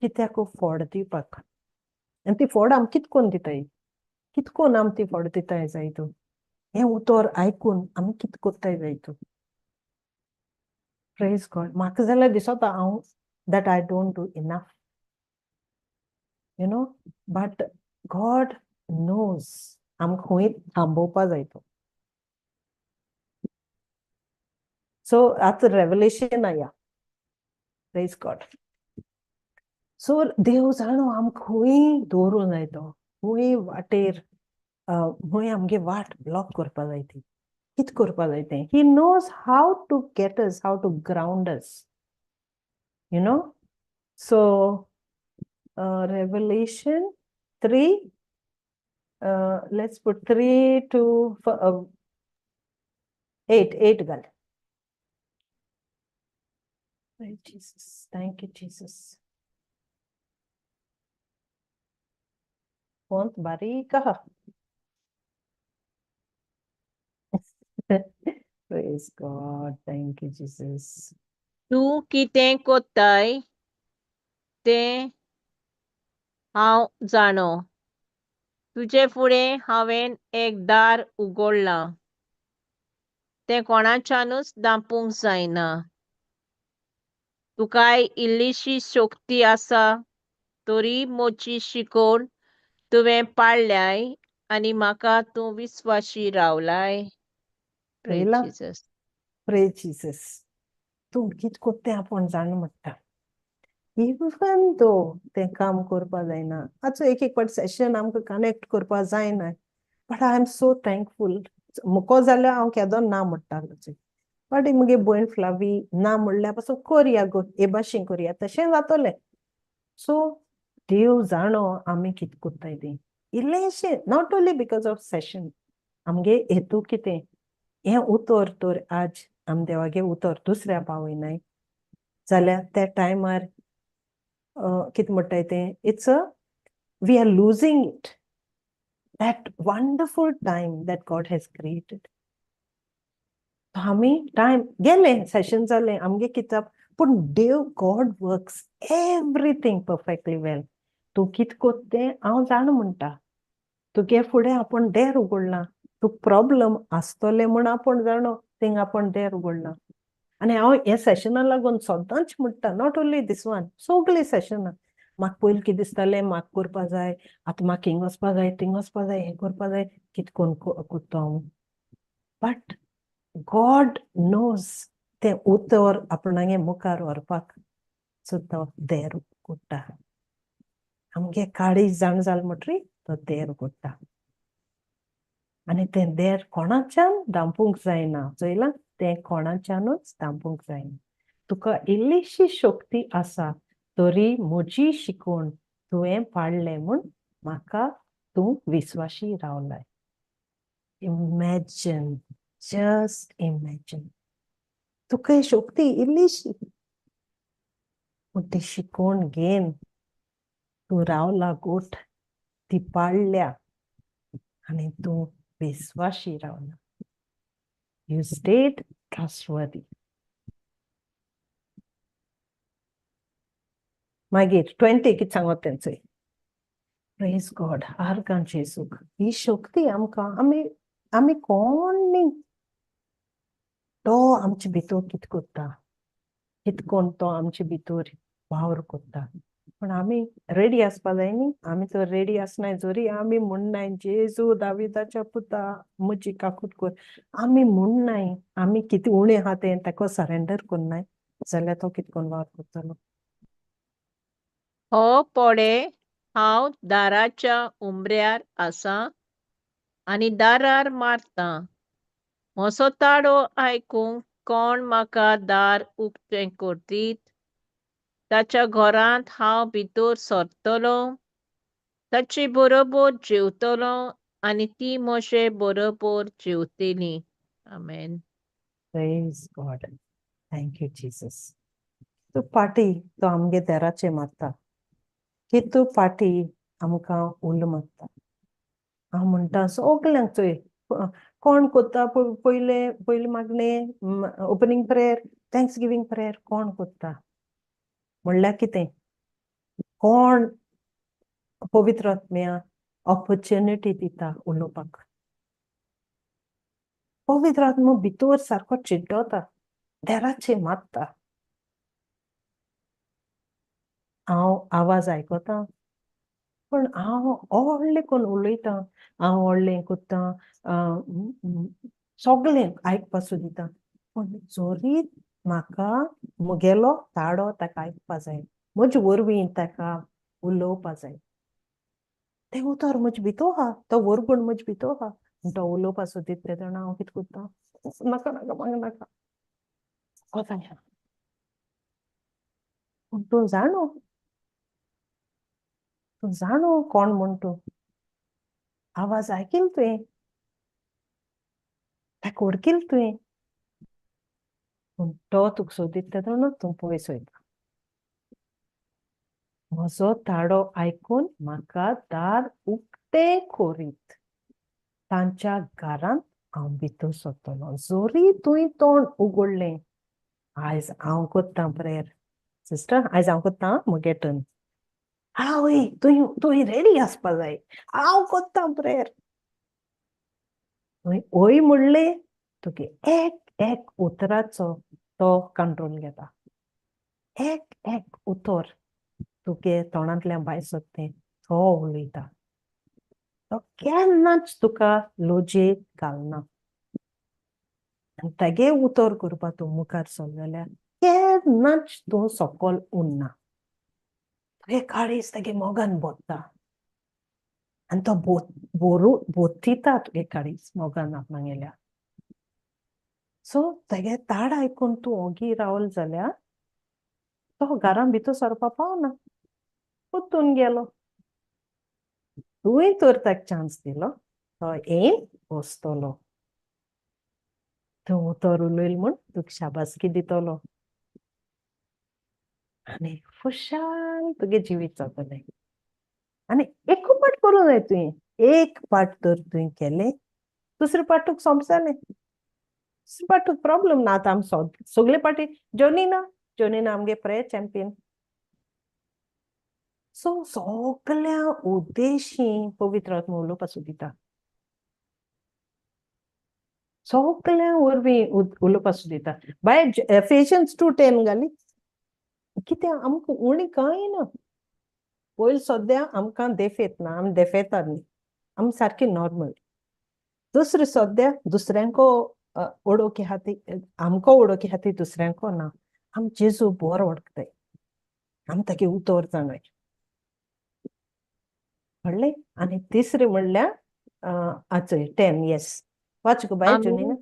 [SPEAKER 1] कित्याक फोड दिवपाक. आनी ती फोड आमकां कित कोन्न दिताय, कित कोन्न आम ती फोड दिताय जाय तूं. हें उतर आयकून आमी कित कोत्ताय जाय तूं. Praise God. म्हाका जाल्यार दिसता हांव that I don't do enough, you know, but God knows आमकां खंय थांबोवपा जाय तो. सो आतां रेवलेशन आया. Praise God. सो देव जाणो आमकां खंय दवरूं जाय तो, खंय वाटेर खंय आमगे वाट ब्लॉक करपा जाय ती, कित करपा जाय तें. He knows how to get us, how to ground us, you know. So Revelation 3, let's put 3 to 8, 8 gal. Praise Jesus. Thank you, Jesus. Pont barika. Praise God. Thank you, Jesus.
[SPEAKER 3] तूं कितें कोत्ताय तें हांव जाणो. तुजे फुडें हांवें एक दार उगडलां, तें कोणाच्यानूच दांपूंक जायना. तुकाय इल्लीशी शक्ती आसा तरी म्हजी शिकोवण तुवें पाळ्ळ्याय आनी म्हाका तूं विस्वाशी रावलाय. Praise Jesus.
[SPEAKER 1] Praise Jesus. तूं कित कोत्ता तें आपूण जाण म्हणटा. इवन दो तें काम करपा जायना, आतां एक एक फावट सेशन आमकां कनेक्ट करपा जायना, but I am so thankful. मुको जाल्यार हांव केदो ना म्हणटालो, बट मुगे भयण फ्लावी ना म्हणल्यार पासून करया गो, हे भाशेन करया, तशें जातलें. सो देव जाणो आमी कितें कोत्ताय तें. इल्लेंशें not only because of session, आमगे हेतू कितें हें उतर तर आज आम देवागे उतर दुसऱ्या पावयनाय जाल्यार त्या टायमार कितें म्हणटाय तें, it's a we are losing it, that wonderful time that God has created. आमी टायम गेले, सेशन जालें, आमगे किताब. पूण देव, God works everything perfectly well. तूं कित कोत्ता तें हांव जाणा म्हणटा. तुगे फुडें आपूण देर उगडलां, तुका प्रॉब्लम आसतलें म्हूण आपूण जाणो, थिंग आपूण देर उगडलां. आनी हांव हे सेशना लागून सदांच म्हणटा, not only this one, सगळीं सेशनां म्हाका पयलीं कितें दिसतालें, म्हाका करपा जाय, आतां म्हाका हिंग वचपा जाय, थिंग वचपा जाय, हें करपा जाय, कितें करून करता हांव. बट गॉड नोज, तें उतर आपणागे मुखार व्हरपाक सुद्दां देर उगडटा. आमगे काळीज जाण जालें म्हणटरी तो देर उगडटा आनी तें देर कोणाच्यान धांपूंक जायना. चोयलां, तें कोणाच्यानूच धांपूंक जायना. तुका इल्लीशी शक्ती आसा तरी म्हजी शिकवण तुवें पाळ्ळें म्हूण म्हाका तूं विस्वाशी रावलाय. इमॅजिन, जस्ट इमॅजिन, तुका शक्ती इल्लीशी, पूण ती शिकवण घेन तूं रावला गोठ, ती पाळ्ळ्या आनी तूं विस्वाशी रावला. You stayed trustworthy. मागीर 20 कितें सांगत तेंचो. प्रेज गॉड, आर्गां जेजूक. ही शक्ती आमकां, आमी आमी कोण न्ही, तो आमचे भितर कितें करता, कितें कोण तो आमचे भितर वावर करता. पूण आमी रेडी आसपा जाय न्ही. आमी तर रेडी आसनाय. जरी आमी म्हणनाय, जेजू दाविदाच्या पुता, म्हजी काकूट कर, आमी म्हणनाय, आमी कितें उणें आहा तें ताका सरेंडर करनाय जाल्यार तो कितें करून वावर करतलो?
[SPEAKER 3] हो पळे, हांव दाराच्या उमऱ्यार आसा आनी दारार मारतां. म्हजो ताळो आयकूंक कोण म्हाका दार उक्तें करतीत, ताच्या घरांत हांव भितर सरतलो, ताचे बरोबर जेवतलो आनी ती म्हजे बरोबर जेवतली. आमेन.
[SPEAKER 1] Praise God. Thank you, Jesus. तूं पाटी तो आमगे देराचे मारता, कितू पाटी आमकां उलो मारता. हांव म्हणटा सगल्यांक, चोय कोण कोत्ता पयले पयले मागणे, opening prayer, thanks giving prayer कोण कोत्ता? म्हणल्यार कितें, कोण पवित्र आत्म्या ऑपॉर्च्युनिटी दिता उलोवपाक? पवित्र आत्मो भितर सारको चिड्डोता, देराचे मारता. हांव आवाज आयकता, पूण हांव व्हडलें करून उलयतां, हांव व्हडलें करता, सगळें आयकपा सोदिता, पूण जरी म्हाका म्हगेलो ताळो ताका आयकपा जाय, म्हजे वरवीं ताका उलोवपा जाय. तें उतर म्हजे भितर आहा, तो वरगुण म्हजे भितर आहा, तो उलोवपा सोदीत तेन्ना हांव कितें करता? नाका नाका, म्हाका नाका, कोता. पूण तूं जाणो, तूं जाणो कोण म्हण. तूं आवाज आयकील तुवें, ताका वळखील तुवें, पूण तो तुका सोदीत तेन्ना तूं पयस वयता. म्हजो ताळो आयकून म्हाका दार उक्तें करीत, तांच्या घरांत हांव भितर सरतलो. जरी तुवें तोंड उगडलें, आयज हांव करतां प्रेयर सिस्टर, आयज हांव करतां, म्हगे टर्न. आवय, तुवें तुवें रेडी आसपा जाय. हांव करतां प्रेयर. तुवें वय म्हणलें, तुगे एक एक उतराचो तो कंट्रोल घेता. एक एक उतर तुगे तोंडांतल्यान भायर सरता तें तो उलयता. तो केन्नाच तुका लजेक घालना. आनी तागे उतर करपा तूं मुखार सरलो जाल्यार केन्नाच तूं सकल उरना. तुगे काळीज तागे मोगान भरता आनी तो बोरू बोथिता तुगे काळीज मोगान आपणागेल्या. सो तागे ताळ आयकून तूं ओगी रावल जाल्यार तो घरान भितर सरपा पावना, परतून गेलो. तुवें तर ताका चान्स दिलो, तो येयन बसतलो, तूं उतर उलयल म्हूण तुका शाबासकी दितलो आनी खुशाल तुगे जिवीत जातलें. आनी एकू पाट करूं जाय तुवें. एक पाट तर तुवें केलें, दुसरे पाट तुका सोंप जालें. बट प्रॉब्लम ना आतां आम सगळे पाटी जोनीना जोनीना आमगे प्रेयर चॅम्पियन. सो सगळ्या उद्देशी पवित्र आत्मा उलोवपाचो दिता, सगळ्या वरवीं उलोवपाचो दिता. बाय एफेशियन्स 2:10 घाली कित्याक आमकां उणी कांय ना. पयलीं सद्या आमकां देफेत ना, आमी देफेतात न्ही, आमी सारकी नॉर्मल. दुसरें सद्या दुसऱ्यांको ओडोवचे खातीर, आमकां ओडोवचे खातीर दुसऱ्यांको ना. आमी जेजू बरो वळखताय, आमी तागे उतर जाणाय, कळ्ळें. आनी तिसरें म्हणल्यार आचय 10 येस वाच गो बाय जोनीना.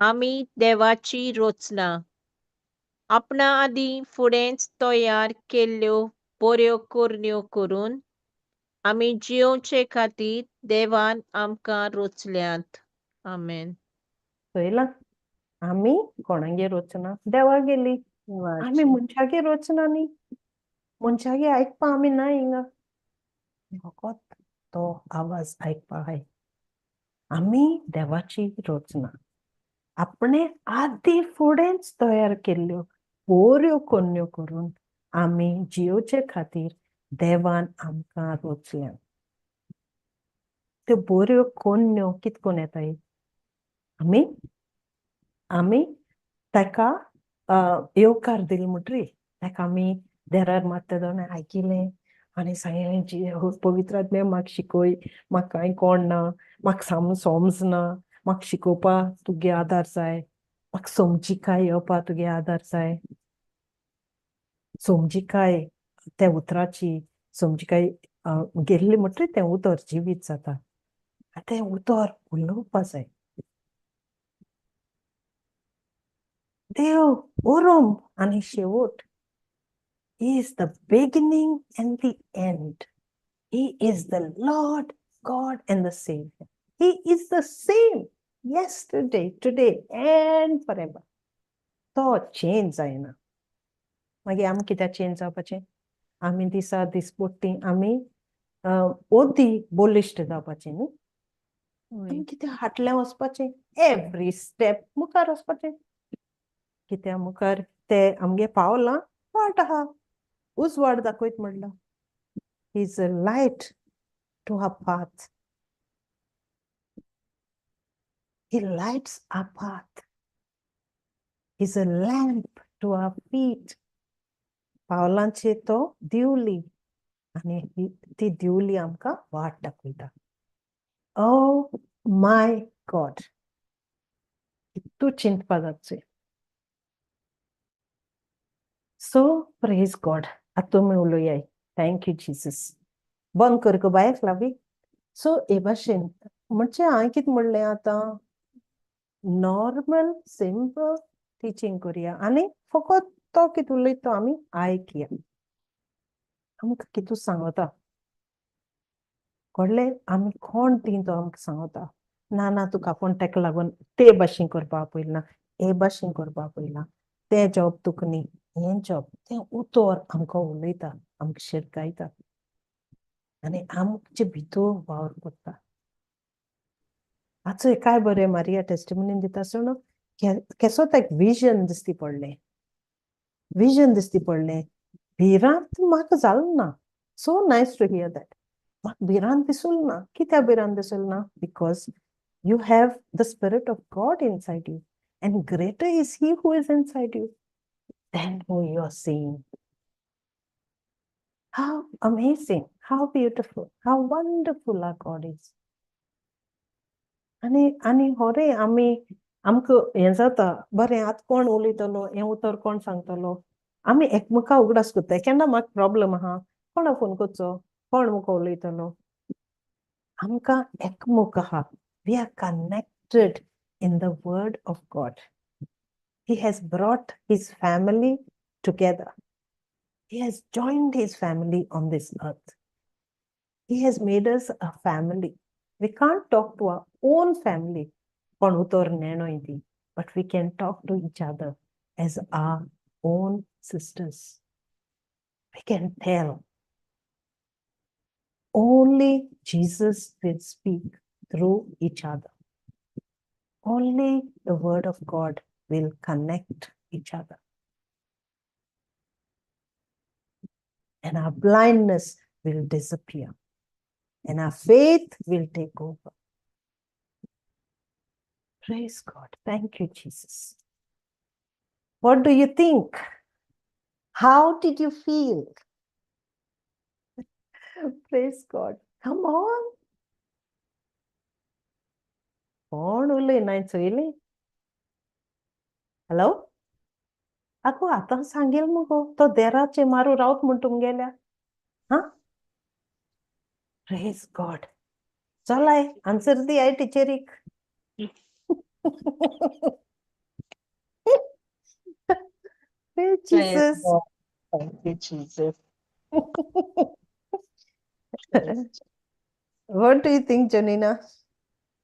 [SPEAKER 3] आमी देवाची रचना आपणा आदीं फुडेंच तयार केल्ल्यो बऱ्यो करण्यो करून आमी जियोवचे खातीर देवान आमकां रचल्यात. आमेन.
[SPEAKER 1] पळयलां, आमी कोणागेर रचना, देवागेली. आमी मनशागेर रचना न्ही, मनशागेर आयकपा आमी ना हिंगा, फकत तो आवाज आयकपा हाय. आमी देवाची रचना, आपणे आदी फुडेंच तयार केल्ल्यो बऱ्यो करण्यो करून आमी जियोवचे खातीर देवान आमकां रचल्यात. त्यो बऱ्यो करण्यो कित कोन येताय? आमी आमी ताका येवकार दिलो म्हणटरी ताका आमी देरार मात्ता दोणे आयकिलें आनी सांगलें, जी पवित्र आत्म्या म्हाका शिकय, म्हाका कांय कोण ना, म्हाका साम समजना, म्हाका शिकोवपा तुगे आदार जाय, म्हाका समजिकाय येवपा तुगे आदार जाय, समजिकाय त्या उतराची समजिकाय गेल्ली म्हणटरी तें उतर जिवीत जाता, तें उतर उलोवपा जाय. देव ओरोम आनी शेवट. He is the beginning and the end. He is the Lord, God and the Savior. He is the same yesterday, today and forever. तो चेंज जायना. मागीर आमी कित्याक चेंज जावपाचें? आमी दिसा दिसपट्टी आमी ओदी बलिश्ट जावपाचें न्ही, आमी कित्याक फाटल्यान वचपाचें? एवरी स्टेप मुखार वचपाचें. कित्याक मुखार ते आमगे पावलां वाट आहा, उजवाड दाखयत म्हणला. He is a light to our path. He lights our path. He is a lamp to our feet. पावलांचे तो दिवली आनी ती दिवली आमकां वाट दाखयता. ओ my God, कितू चिंतपा जातचें. सो प्रेज गॉड. आतां तुमी उलोयाय. Thank you Jesus. बंद कर गो बाय फ्लावी. सो हे भाशेन म्हणजे हांवें कितें म्हणलें आतां, नॉर्मल सिंपल टिचींग करुया आनी फकत तो कितें उलयता तो आमी आयकया. आमकां कितें सांगता कळ्ळें, आमी कोण ती तो आमकां सांगता. ना ना तुका आपूण ताका लागून ते भाशेन करपा पयला, हे भाशेन करपा पयला, तें जॉब तुका न्ही, हें जॉब, तें उतर आमकां उलयता, आमकां शिरकायता आनी आमचे भितर वावर करता. आतां काय बरें मारिया टेस्टिमोनी दिता आसतना केसो ताका विजन दिसती पडलें, विजन दिसती पडलें. भिरांत म्हाका जाल ना. So nice to hear that. म्हाका भिरांत दिसूल ना. कित्याक भिरांत दिसूल ना? Because you have the spirit of God inside you and greater is he who is inside you than who you are seeing. How amazing, how beautiful, how wonderful our God is. आनी आनी होरे आमी आमकां हें जाता बरें, आतां कोण उलयतलो, हें उतर कोण सांगतलो, आमी एकमेका उगडास करताय. केन्ना म्हाका प्रॉब्लम आहा, कोणा फोन करचो, कोण मुखार उलयतलो, आमकां एकमुख आहा. We are connected in the word of God. He has brought his family together. He has joined his family on this earth. He has made us a family. We can't talk to our own family, कोण उतर नेणोय ती, but we can talk to each other as our own sisters. We can tell. Only Jesus will speak through each other. Only the word of God will connect each other. And our blindness will disappear. And our faith will take over. Praise God. Thank you, Jesus. What do you think? How did you feel? Praise God. Come on. कोण उलयना चोयली? Hello, आगो, आतां सांगेल मुगो, तो देराचे मारू रावत म्हण तुमगेल्या. हा, प्रेज गॉड. चलाय, आन्सर दी I टिचरीक. Praise
[SPEAKER 3] Praise
[SPEAKER 1] Jesus.
[SPEAKER 3] God. Thank you, Jesus. Praise
[SPEAKER 1] What do you think, Janina?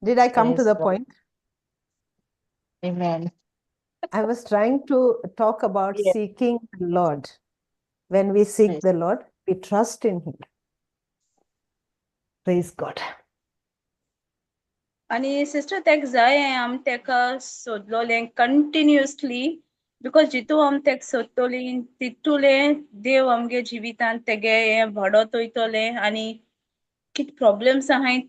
[SPEAKER 1] Did I come to
[SPEAKER 3] Praise
[SPEAKER 1] the
[SPEAKER 3] God.
[SPEAKER 1] Point?
[SPEAKER 3] Amen.
[SPEAKER 1] I was trying to talk about seeking the Lord. When we seek the Lord, we trust in Him. Praise God.
[SPEAKER 4] आनी sister, तेक जाय आम तेका सोदलोलें continuously, because Jitu आम तेक सोदतली तितूले देव आमगे जिवितांत तेगे हें वाडत वयतलें. आनी कित प्रॉब्लम्स आहाय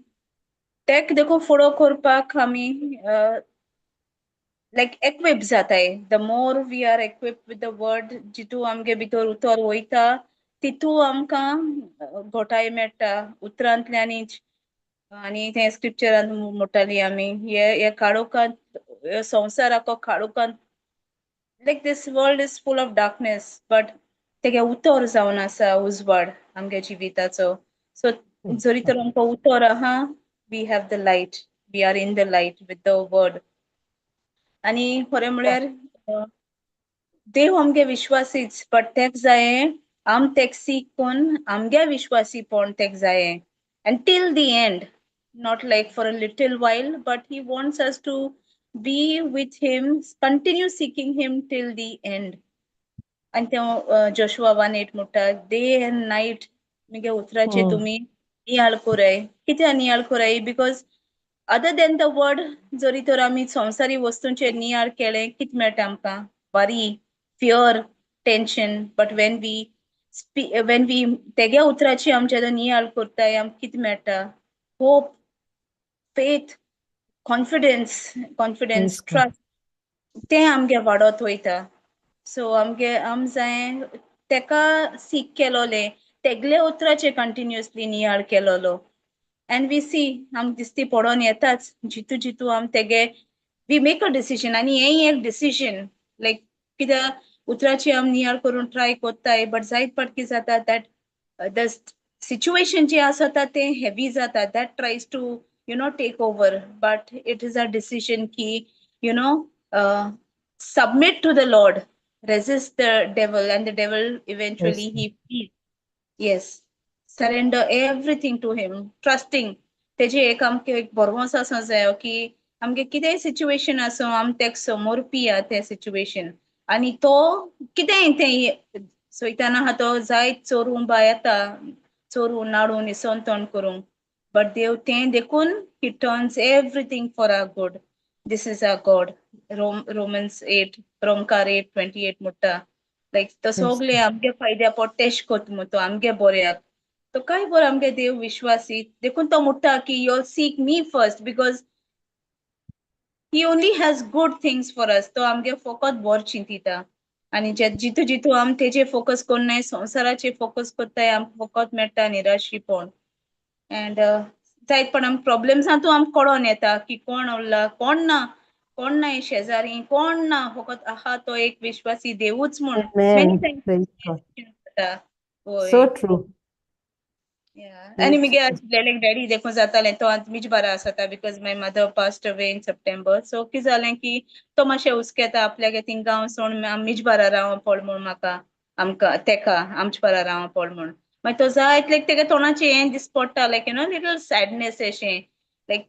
[SPEAKER 4] तेक देखून फुडो करपाक आमी लायक एक्विप जाताय. The more we are equip with the word, Jitu आमगे भितर उतर वयता तितू आमकां घोटाय मेळटा उतरांतल्यानीच. आनी तें स्क्रिप्चरान म्हणटाली आमी हे हे काळोखांत, हे संवसाराको काळोखांत, like this world is full of darkness, but तेगे उतर जावन आसा उजवाड आमगे जिविताचो. सो जरी तर आमकां उतर आहा, we have the light, we are in the light with the word. आनी खरें म्हळ्यार देव आमगे विश्वासीच, बट तेक जाये आम तेक सीक करून आमगे विश्वासीपण तेक जाये and till the end, not like for a little while, but he wants us to be with him, continue seeking him till the end. आणि ते जोशुआ 1:8 म्हणटा, डे अँड नायट मुगे उतराचे तुमी नियाळ कोराय. कित्याक नियाळ कोराय? Because other than the word, जरी तर आमी संवसारी वस्तूंचेर नियाळ केलें, कित मेळटा आमकां? Worry, fear, tension. But when we तेगे उतराची आमच्या नियाळ करताय, आमकां कित मेळटा? Hope, faith, confidence,
[SPEAKER 1] Praise God.
[SPEAKER 4] Trust, तें आमगे वाडत वयता. सो आमगे आम जाय तेका सीक केलोलें, तेगले उतराचे कंटिन्युअसली नियाळ केलोलो, एंड we सी आमकां दिसती पडोन येताच जितू जितू आम तेगे we make a decision. आनी हेंय एक डिसिजन, लायक कित्याक उतराची आम नियाळ करून ट्राय कोत्ताय, बट जायत पाट कितें जाता, that the situation जे आसता तें हेवी जाता, that tries to take over. But it is a decision की submit to the Lord, resist the devil, and the devil eventually he flees. Yes, surrender everything to him, trusting. तेजे एक आमकां एक भरवंस आसूं जायो की आमगे कितेंय सिच्युएशन आसूं, आम तेक समोरपिया तें सिच्युएशन. आनी तो कितेंय तें सोयताना आहा, तो जायत चोरूं बा येता, चोरून नाडून इसोन तोंड करूंक, बट देव तें देखून he turns everything for our good. This is our God. Romans 8, रोमकार 8:28 म्हणटा, लायक तो सगळे आमगे फायद्या पोटेश कोत मु, तो आमगे बऱ्याक. तो काय बरो आमगे देव विश्वासी. देखून तो म्हणटा की you seek me first, because he only has good things for us. तो आमगे फकत बोर चिंतिता. आनी जे जितू जितू आम तेजे फोकस करनाय, संवसाराचेर फोकस करताय, आमकां फकत मेळटा निराशीपण. एंड जायत पण आमकां प्रॉब्लम्सां तूं आमकां कळोन येता की कोण उरला, कोण ना, कोण ना शेजारी, कोण ना, फकत आहा तो एक विश्वासी देवूच म्हूण.
[SPEAKER 1] Amen.
[SPEAKER 4] Many times
[SPEAKER 1] Praise God.
[SPEAKER 4] होय.
[SPEAKER 1] So true.
[SPEAKER 4] आनी
[SPEAKER 1] Praise
[SPEAKER 4] मुगे
[SPEAKER 1] God.
[SPEAKER 4] आसलेले डॅडी देखून जातालें, तो आतां मिज बारा आसता, because my mother passed away in September. So कितें जालें की तो मातशें हुस्केता आपल्याक थिंग गांव सोडून मिज बारा राव पड म्हूण, म्हाका आमकां तेका आमचे बारा राव पड म्हूण. मागीर तो जायत लायक तेगे तोंडाचें हें दिस पडटा, like little sadness अशें, like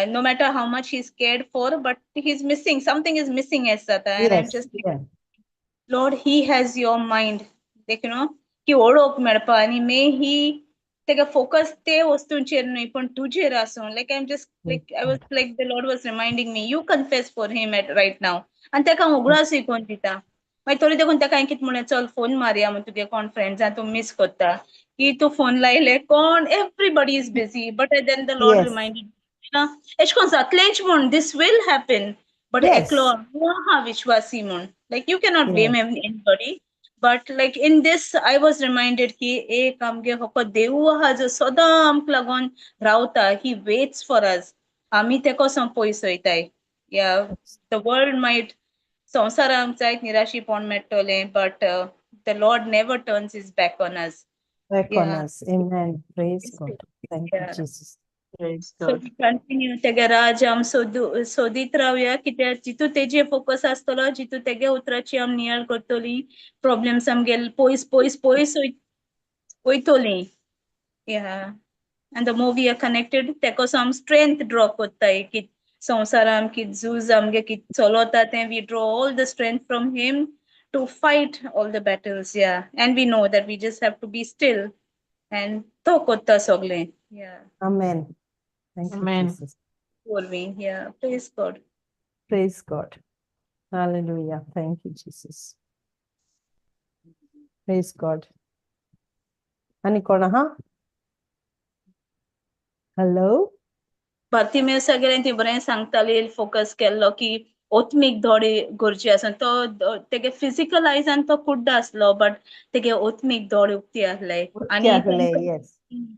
[SPEAKER 4] no matter how much he is cared for, but he is missing something, is missing एशें जाता. And I am just Lord, he has your mind, like की ओळख मेळपा आनी मे ही तेका फोकस ते वस्तूंचेर न्हय पण तुजेर आसूं. Like I am just
[SPEAKER 1] Praise
[SPEAKER 4] like I was
[SPEAKER 1] God.
[SPEAKER 4] Like the Lord was reminding me, you confess for him at right now. आनी तेका हांव उगडासूय कोन्न दिता. मागीर तरी देखून तेका हांवें कितें म्हणलें, चल फोन मारया म्हूण तुगे कोण फ्रेंड्सां तूं मीस कोत्ता की तूं फोन लायले कोण, everybody is busy. But then the Lord reminded, एशें कोन्न जातलेंच म्हूण, this will happen, but एकलो आहा विश्वासी म्हूण. Like you cannot blame anybody, but like in this I was reminded की एक आमगे फकत देव आहा जो सदां आमकां लागून रावता. He waits for us. आमी ते कसो पयस वयताय. या, the world might, संवसारांत जायत निराशीपण मेळटलें, but the Lord never turns his back on us.
[SPEAKER 1] Back on
[SPEAKER 4] Yeah.
[SPEAKER 1] us. Amen. Praise God. Thank you, Jesus.
[SPEAKER 3] Praise
[SPEAKER 4] So
[SPEAKER 3] God.
[SPEAKER 4] we continue तेगे राज आम सोदू सोदीत रावया, कित्याक जितू तेजे फोकस आसतलो, जितू तेगे उतराची आम नियाळ करतली, प्रॉब्लेम्स आमगे पयस पयस पयस वयतली. Yeah, and the more we are connected, तेकोसो आम स्ट्रेंथ ड्रॉ कोत्ताय की संवसारान कित झूज आमगे कित चलोता तें, we draw all the strength from him to fight all the battles. Yeah, and we know that we just have to be still and तो कोत्ता सगळें. Yeah.
[SPEAKER 1] Amen. Thank you,
[SPEAKER 3] Amen.
[SPEAKER 1] Jesus.
[SPEAKER 4] For me. Yeah, praise God.
[SPEAKER 1] Praise God. Hallelujah. Thank you, Jesus. Praise God. आनी कोण आहा? Hello.
[SPEAKER 4] भारती सगळ्यांनी ती बरें सांगताली, फोकस केल्लो की ओत्मीक दोळे गरजे आसा. तो तेगे फिजिकल आयजान तो कुड्डो आसलो, बट तेगे ओत्मीक दोळे उक्ती आसले. आनी
[SPEAKER 1] आसले, येस.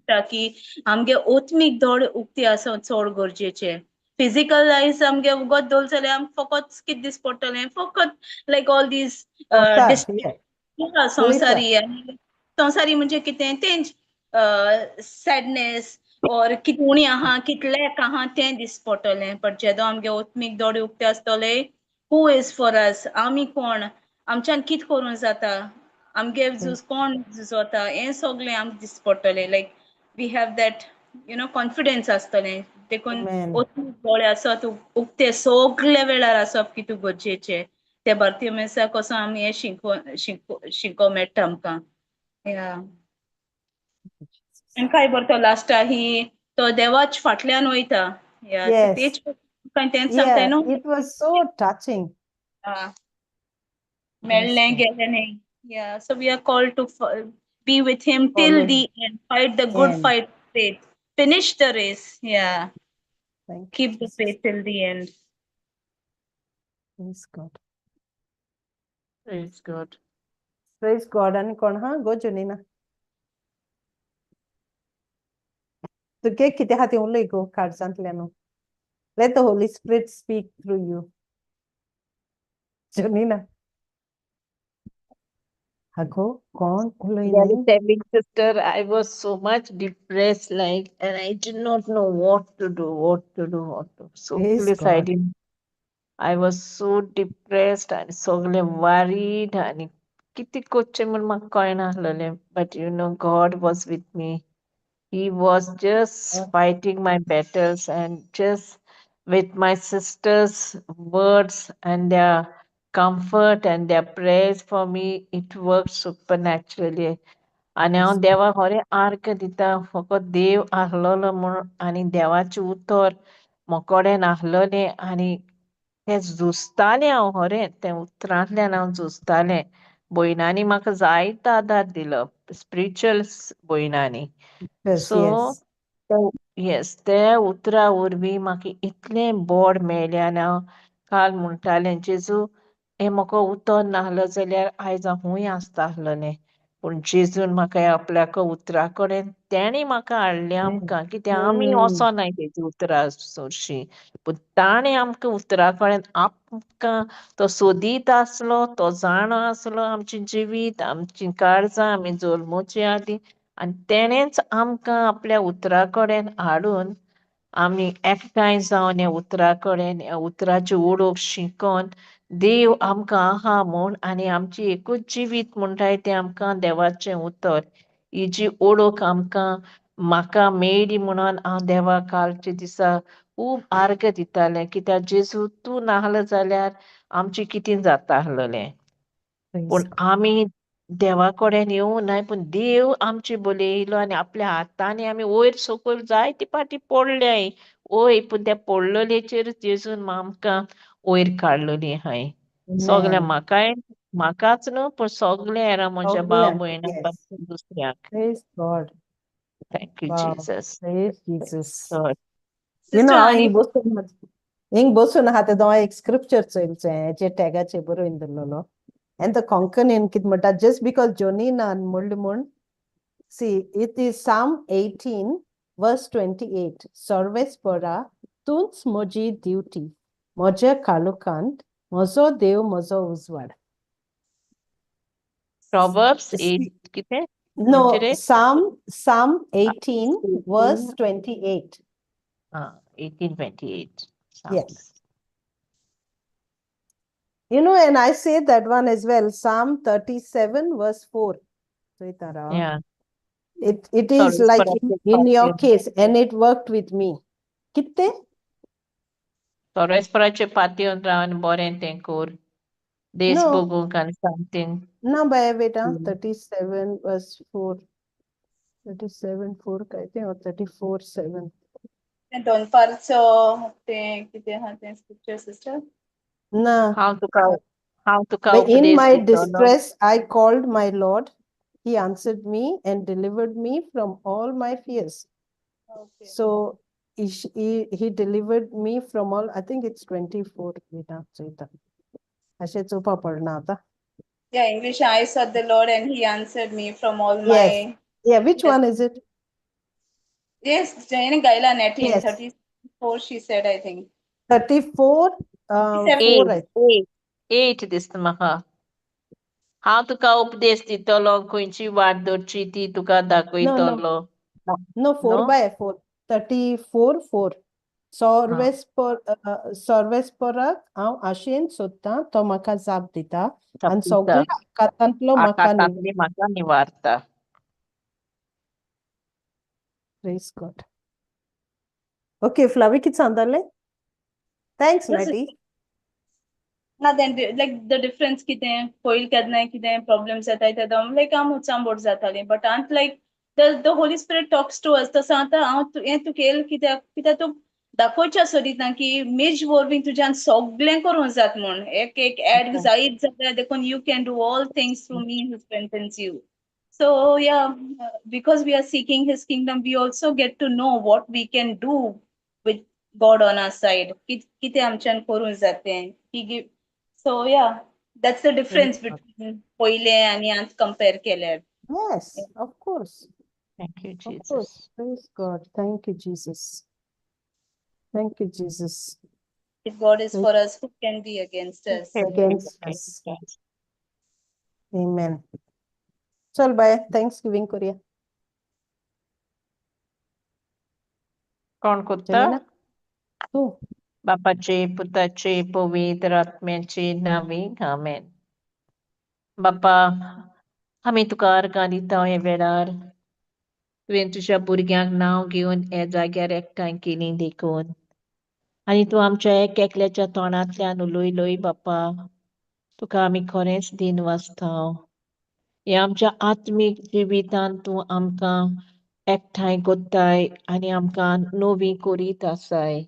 [SPEAKER 4] की आमगे ओत्मीक दोळे उक्ती आसप चड गरजेचे. फिजिकल आयज आमगे उगत दवरले जाल्यार आमकां फकत कितें दिस पडटलें, फकत लायक ऑल these संवसारी. आनी संवसारी म्हणजे कितें, तेंच सॅडनेस और कितें उणी आहा, कितें लॅक आहा तें दिस पडटलें. बट जेदो आमगे ओत्मीक दोळे उक्ते आसतले, who is for us, आमी कोण, आमच्यान कितें करूंक जाता, आमगे झूज कोण झुजता, हें सगळें आमकां दिस पडटलें. Like we have that confidence आसतलें. देखून ओत्मीक दोळे आसत उक्ते सगळे वेळार आसप कितू गरजेचें. ते भारतीय मेसा कसो आमी हें शिको शिको शिको मेळटा आमकां. या, आनी काय बरो तो लास्टा ही तो देवाच फाटल्यान वयता. या, तेच तेंच सांगताय न्हू.
[SPEAKER 1] It was so touching.
[SPEAKER 4] मेळ्ळें गेलें न्ही. Yeah, so we are called to be with him till the end, fight the good fight, faith, finish the race. Yeah.
[SPEAKER 1] Thank you,
[SPEAKER 4] keep the
[SPEAKER 1] Jesus.
[SPEAKER 4] Faith till the end.
[SPEAKER 1] Praise God.
[SPEAKER 3] Praise God.
[SPEAKER 1] Praise God. आनी कोण हा? गो जुनीना. तुगे कितें आहा तें उलय गो काळजांतल्यान. Let the Holy Spirit speak through you. Junina. अगो कोण उलयना?
[SPEAKER 3] Well, telling sister, I was so much depressed, like, and I did not know what to do, what to do, what to. So
[SPEAKER 1] Praise
[SPEAKER 3] please, I
[SPEAKER 1] God.
[SPEAKER 3] Didn't. I was so depressed and सगळे worried and कितें करचें म्हूण म्हाका कळनासलेलें. But God was with me. He was just fighting my battles, and just with my sisters' words and their comfort and their prayers for me, it worked supernaturally. आनी हांव देवाक खरें आर्ग दिता, फकत देव आसलेलो म्हूण आनी देवाचें उतर म्हजे आसलेलें आनी तें झुजतालें हांव, खरें तें उतरांतल्यान हांव झुजतालें. भयणांनी म्हाका जायतो आदार दिलो, स्पिरिच्युअल भयणांनी. सो येस, त्या उतरा वरवीं म्हाका इतलें बळ मेळ्ळें. आनी हांव काल म्हणटालें, जेजू, हें म्हाका उतर नासलो जाल्यार आयज हांव खूंय आसता आसलेलें, पूण जेजून म्हाका आपल्याक उतरा कडेन तेणें म्हाका हाडलें आमकां. कित्याक आमी वचोनाय तेज्या उतरा सरशीं, पूण ताणें आमकां उतरा कडेन आमकां तो सोदीत आसलो, तो जाणा आसलो आमचें जिवीत, आमचीं काळजां, आमी जल्मोचे आदीं, आनी तेणेंच आमकां आपल्या उतरा कडेन हाडून आमी एकठांय जावन ह्या उतरा कडेन, ह्या उतराची ओळख शिकोन देव आमकां आहा म्हूण आनी आमची एकूच जिवीत म्हणटाय तें आमकां देवाचें उतर, ही जी ओळख आमकां म्हाका मेळ्ळी म्हणून हांव देवाक कालच्या दिसा खूब आर्ग दितालें. कित्याक जेजू, तूं नासलो जाल्यार आमचें कितें जाता आसलेलें? पूण आमी देवा कडेन येवं नाय, पूण देव आमचे बलयलो आनी आपल्या हातांनी आमी वयर सकयल जायते फावटी पडल्याय वय, पूण त्या पडलेलेचेर जेजून आमकां वयर काडलेली आहाय. सगळ्या
[SPEAKER 1] Amen.
[SPEAKER 3] म्हाकाय, म्हाकाच न्हू पूण सगळ्या हेरां म्हज्या भाव
[SPEAKER 1] सगळ्यांक,
[SPEAKER 3] भयणांक,
[SPEAKER 1] yes.
[SPEAKER 3] दुसऱ्यांक.
[SPEAKER 1] Praise God.
[SPEAKER 3] Thank you
[SPEAKER 1] Wow.
[SPEAKER 3] Jesus.
[SPEAKER 1] Praise Jesus.
[SPEAKER 3] Lord.
[SPEAKER 1] You know,
[SPEAKER 4] sister
[SPEAKER 1] हांव
[SPEAKER 4] आनी
[SPEAKER 1] हिंग बसून, हिंग बसून आहा तेदो हांव एक स्क्रिप्चर चोयलचें हेजे टॅगाचेर बरोवन दवरलेलो. And the कोंकणीन कितें म्हणटा, जस्ट because जोनीनान म्हणलें म्हूण, see, it is Psalm 18 verse 28. सर्वेस्परा तूंच म्हजी ड्युटी, म्हज्या काळोखांत म्हजो देव म्हजो उजवाड.
[SPEAKER 3] Proverbs
[SPEAKER 1] See,
[SPEAKER 3] 8 कितें
[SPEAKER 1] no,
[SPEAKER 3] म्हणचे रे?
[SPEAKER 1] Psalm 18 verse 28.
[SPEAKER 3] 18:28.
[SPEAKER 1] Yes.
[SPEAKER 3] Psalms.
[SPEAKER 1] You know, and I say that one as well, Psalm 37 verse 4. Chaitara.
[SPEAKER 3] Yeah.
[SPEAKER 1] It is
[SPEAKER 3] Sorry,
[SPEAKER 1] like in your case, and it worked with me. कित्ते?
[SPEAKER 3] सोरेस्पराचे पातयेवन रावन बरें तें कोर, देश
[SPEAKER 1] No.
[SPEAKER 3] भोगूंक आनी something.
[SPEAKER 1] ना बाय, wait, ah, 37 verse 4. 37 4 काय तें, or 34 7.
[SPEAKER 4] तें दनपारचो तें कितें आहा तें स्क्रिप्चर सिस्टर?
[SPEAKER 1] ना.
[SPEAKER 3] हांव तुका
[SPEAKER 1] But in
[SPEAKER 3] उपदेश
[SPEAKER 1] my
[SPEAKER 3] दितलो.
[SPEAKER 1] Distress, I called my Lord. He answered me and delivered me from all my fears.
[SPEAKER 4] Okay.
[SPEAKER 1] So he delivered me from all, I think it's 24. Wait, ah, चोयता. अशें चोवपा पडना आतां.
[SPEAKER 4] Yeah, English, I sought the Lord and he answered me from all
[SPEAKER 1] Yes.
[SPEAKER 4] my
[SPEAKER 1] Yeah, which
[SPEAKER 4] Yes.
[SPEAKER 1] one is it?
[SPEAKER 4] Yes, Jane Gaila Netin,
[SPEAKER 1] Yes.
[SPEAKER 4] 34, she said, I think.
[SPEAKER 1] 34,
[SPEAKER 4] 37.
[SPEAKER 1] 4, I
[SPEAKER 3] 8, 8 दिसता म्हाका. हांव तुका उपदेश दितलो, खंयची वाट धरची ती तुका दाखयतलो.
[SPEAKER 1] No, 4
[SPEAKER 3] No?
[SPEAKER 1] by 4. 34, 4. सर्वेस्पराक हांव आशेन सोदतां, तो म्हाका जाप दिता आनी
[SPEAKER 3] दिता.
[SPEAKER 1] सगळ्या आकांतांतलो म्हाका निव
[SPEAKER 3] आकांतांतली म्हाका निवारता.
[SPEAKER 1] Praise God. Okay, Flavi, कितें सांगतालें? Thanks,
[SPEAKER 4] Yes,
[SPEAKER 1] Natty.
[SPEAKER 4] ना, then like the difference कितें पयलीं केन्नाय कितें प्रॉब्लम्स जाताय तेदो लायक हांव उचांबळ जातालें, बट आतां like the Holy Spirit talks to us. तसो आतां हांव हें तुका येयल कित्याक, कित्याक तूं दाखोवच्या सोदिता की मेज वरवीं तुज्यान सगळें करूंक जाता म्हूण, एक एक एड जायत जाल्यार देखून you can do all things through me who strengthens you. So yeah, because we are seeking his kingdom, we also get to know what we can do with God on our side. कितें आमच्यान करूंक जातें. He give, so yeah, that's the difference
[SPEAKER 1] God.
[SPEAKER 4] Between पयलें आनी आतां compare केल्यार.
[SPEAKER 1] Yes, of course.
[SPEAKER 3] Thank you,
[SPEAKER 1] Of course.
[SPEAKER 3] Jesus.
[SPEAKER 1] Praise God. Thank you, Jesus. Thank you, Jesus.
[SPEAKER 4] If God is
[SPEAKER 1] Praise
[SPEAKER 4] for us, who can be against us?
[SPEAKER 1] Against us. Amen. चल bye, Thanksgiving करूया.
[SPEAKER 3] कोण कोत्ता?
[SPEAKER 1] जमीना? तूं.
[SPEAKER 3] बापाचे, पुताचे, पवित्र आत्म्याचे नांवी, आमेन. बापा, आमी तुका अर्गां दिता ह्या वेळार. तुवें तुज्या भुरग्यांक नांव घेवन ह्या जाग्यार एकठांय केली देखून, आनी तूं आमच्या एक एकल्याच्या तोंडांतल्यान उलयलोय बापा, तुका आमी खरेंच दिनवासता. ह्या आमच्या आत्मीक जिवितांत तूं आमकां एकठांय कोत्ताय आनी आमकां नवी करीत आसाय.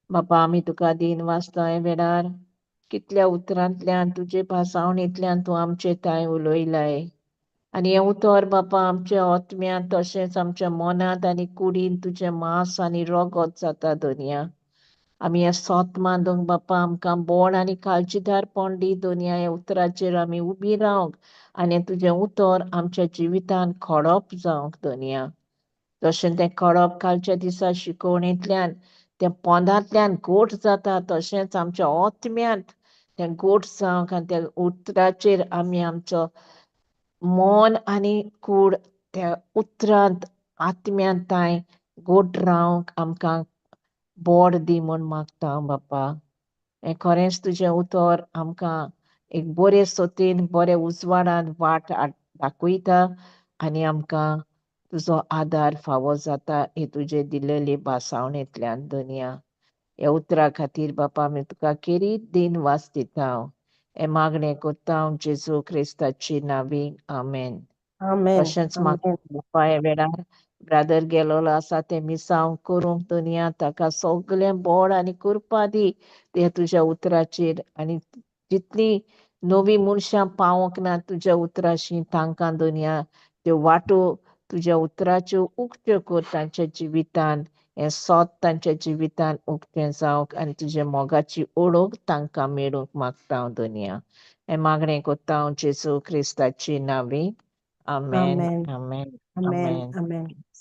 [SPEAKER 3] बापा, आमी तुका दिनवासता ह्या वेळार. कितल्या उतरांतल्यान, तुजे भासावणींतल्यान तूं आमचे थांय उलयलाय आनी हें उतर बापा आमच्या आत्म्यांत तशेंच आमच्या मनांत आनी कुडीन तुजें मांस आनी रगत जाता. दोनया, आमी हें सोत मांदूंक बापा आमकां बोळ आनी काळजीदारपण दी दोनया. ह्या उतराचेर आमी उबी रावंक आनी तुजें उतर आमच्या जिवितांत खडप जावंक दोनया. तशें तें खडप कालच्या दिसा शिकवणींतल्यान त्या पोंदांतल्यान गोट जाता, तशेंच आमच्या आत्म्यांत तें गोट जावंक आनी त्या उतराचेर आमी आमचो मन आनी कूड त्या उतरांत आत्म्यांत तांय गोट रावंक आमकां बोड दी म्हूण मागता बापा. हें खरेंच तुजें उतर आमकां एक बरे सोतीन, बरे उजवाडान वाट दाखयता आनी आमकां तुजो आदार फावो जाता हे तुजे दिलेले भासावणेंतल्यान. दोनया, ह्या उतरा खातीर बापा आमी तुका खेरीत दिनवास दिता. हें मागणें कोत्ता हांव जेजू क्रिस्ताची नांवी, आमेन.
[SPEAKER 1] आमेन.
[SPEAKER 3] तशेंच म्हाका
[SPEAKER 1] आमेन.
[SPEAKER 3] बापाय वेळार ब्रादर गेलोलो आसा तें मिसांव करूंक दुनिया, ताका सगळें बोड आनी कृपा दी ते तुज्या उतराचेर, आनी जितली नवी मनशां पावोंक ना तुज्या उतराशी तांकां दुनिया त्यो वाटो तुज्या उतराच्यो उक्त्यो कर तांच्या जिवितान, हें सोत तांच्या जिवितान उक्तें जावंक आनी तुज्या मोगाची ओळख तांकां मेळूंक मागता हांव दुनिया. हें मागणें कोत्ता हांव जेजू क्रिस्ताची नांवी, आमेन.
[SPEAKER 1] आमेन.
[SPEAKER 3] आमेन.
[SPEAKER 1] आमेन.
[SPEAKER 3] आमेन.
[SPEAKER 1] आमेन.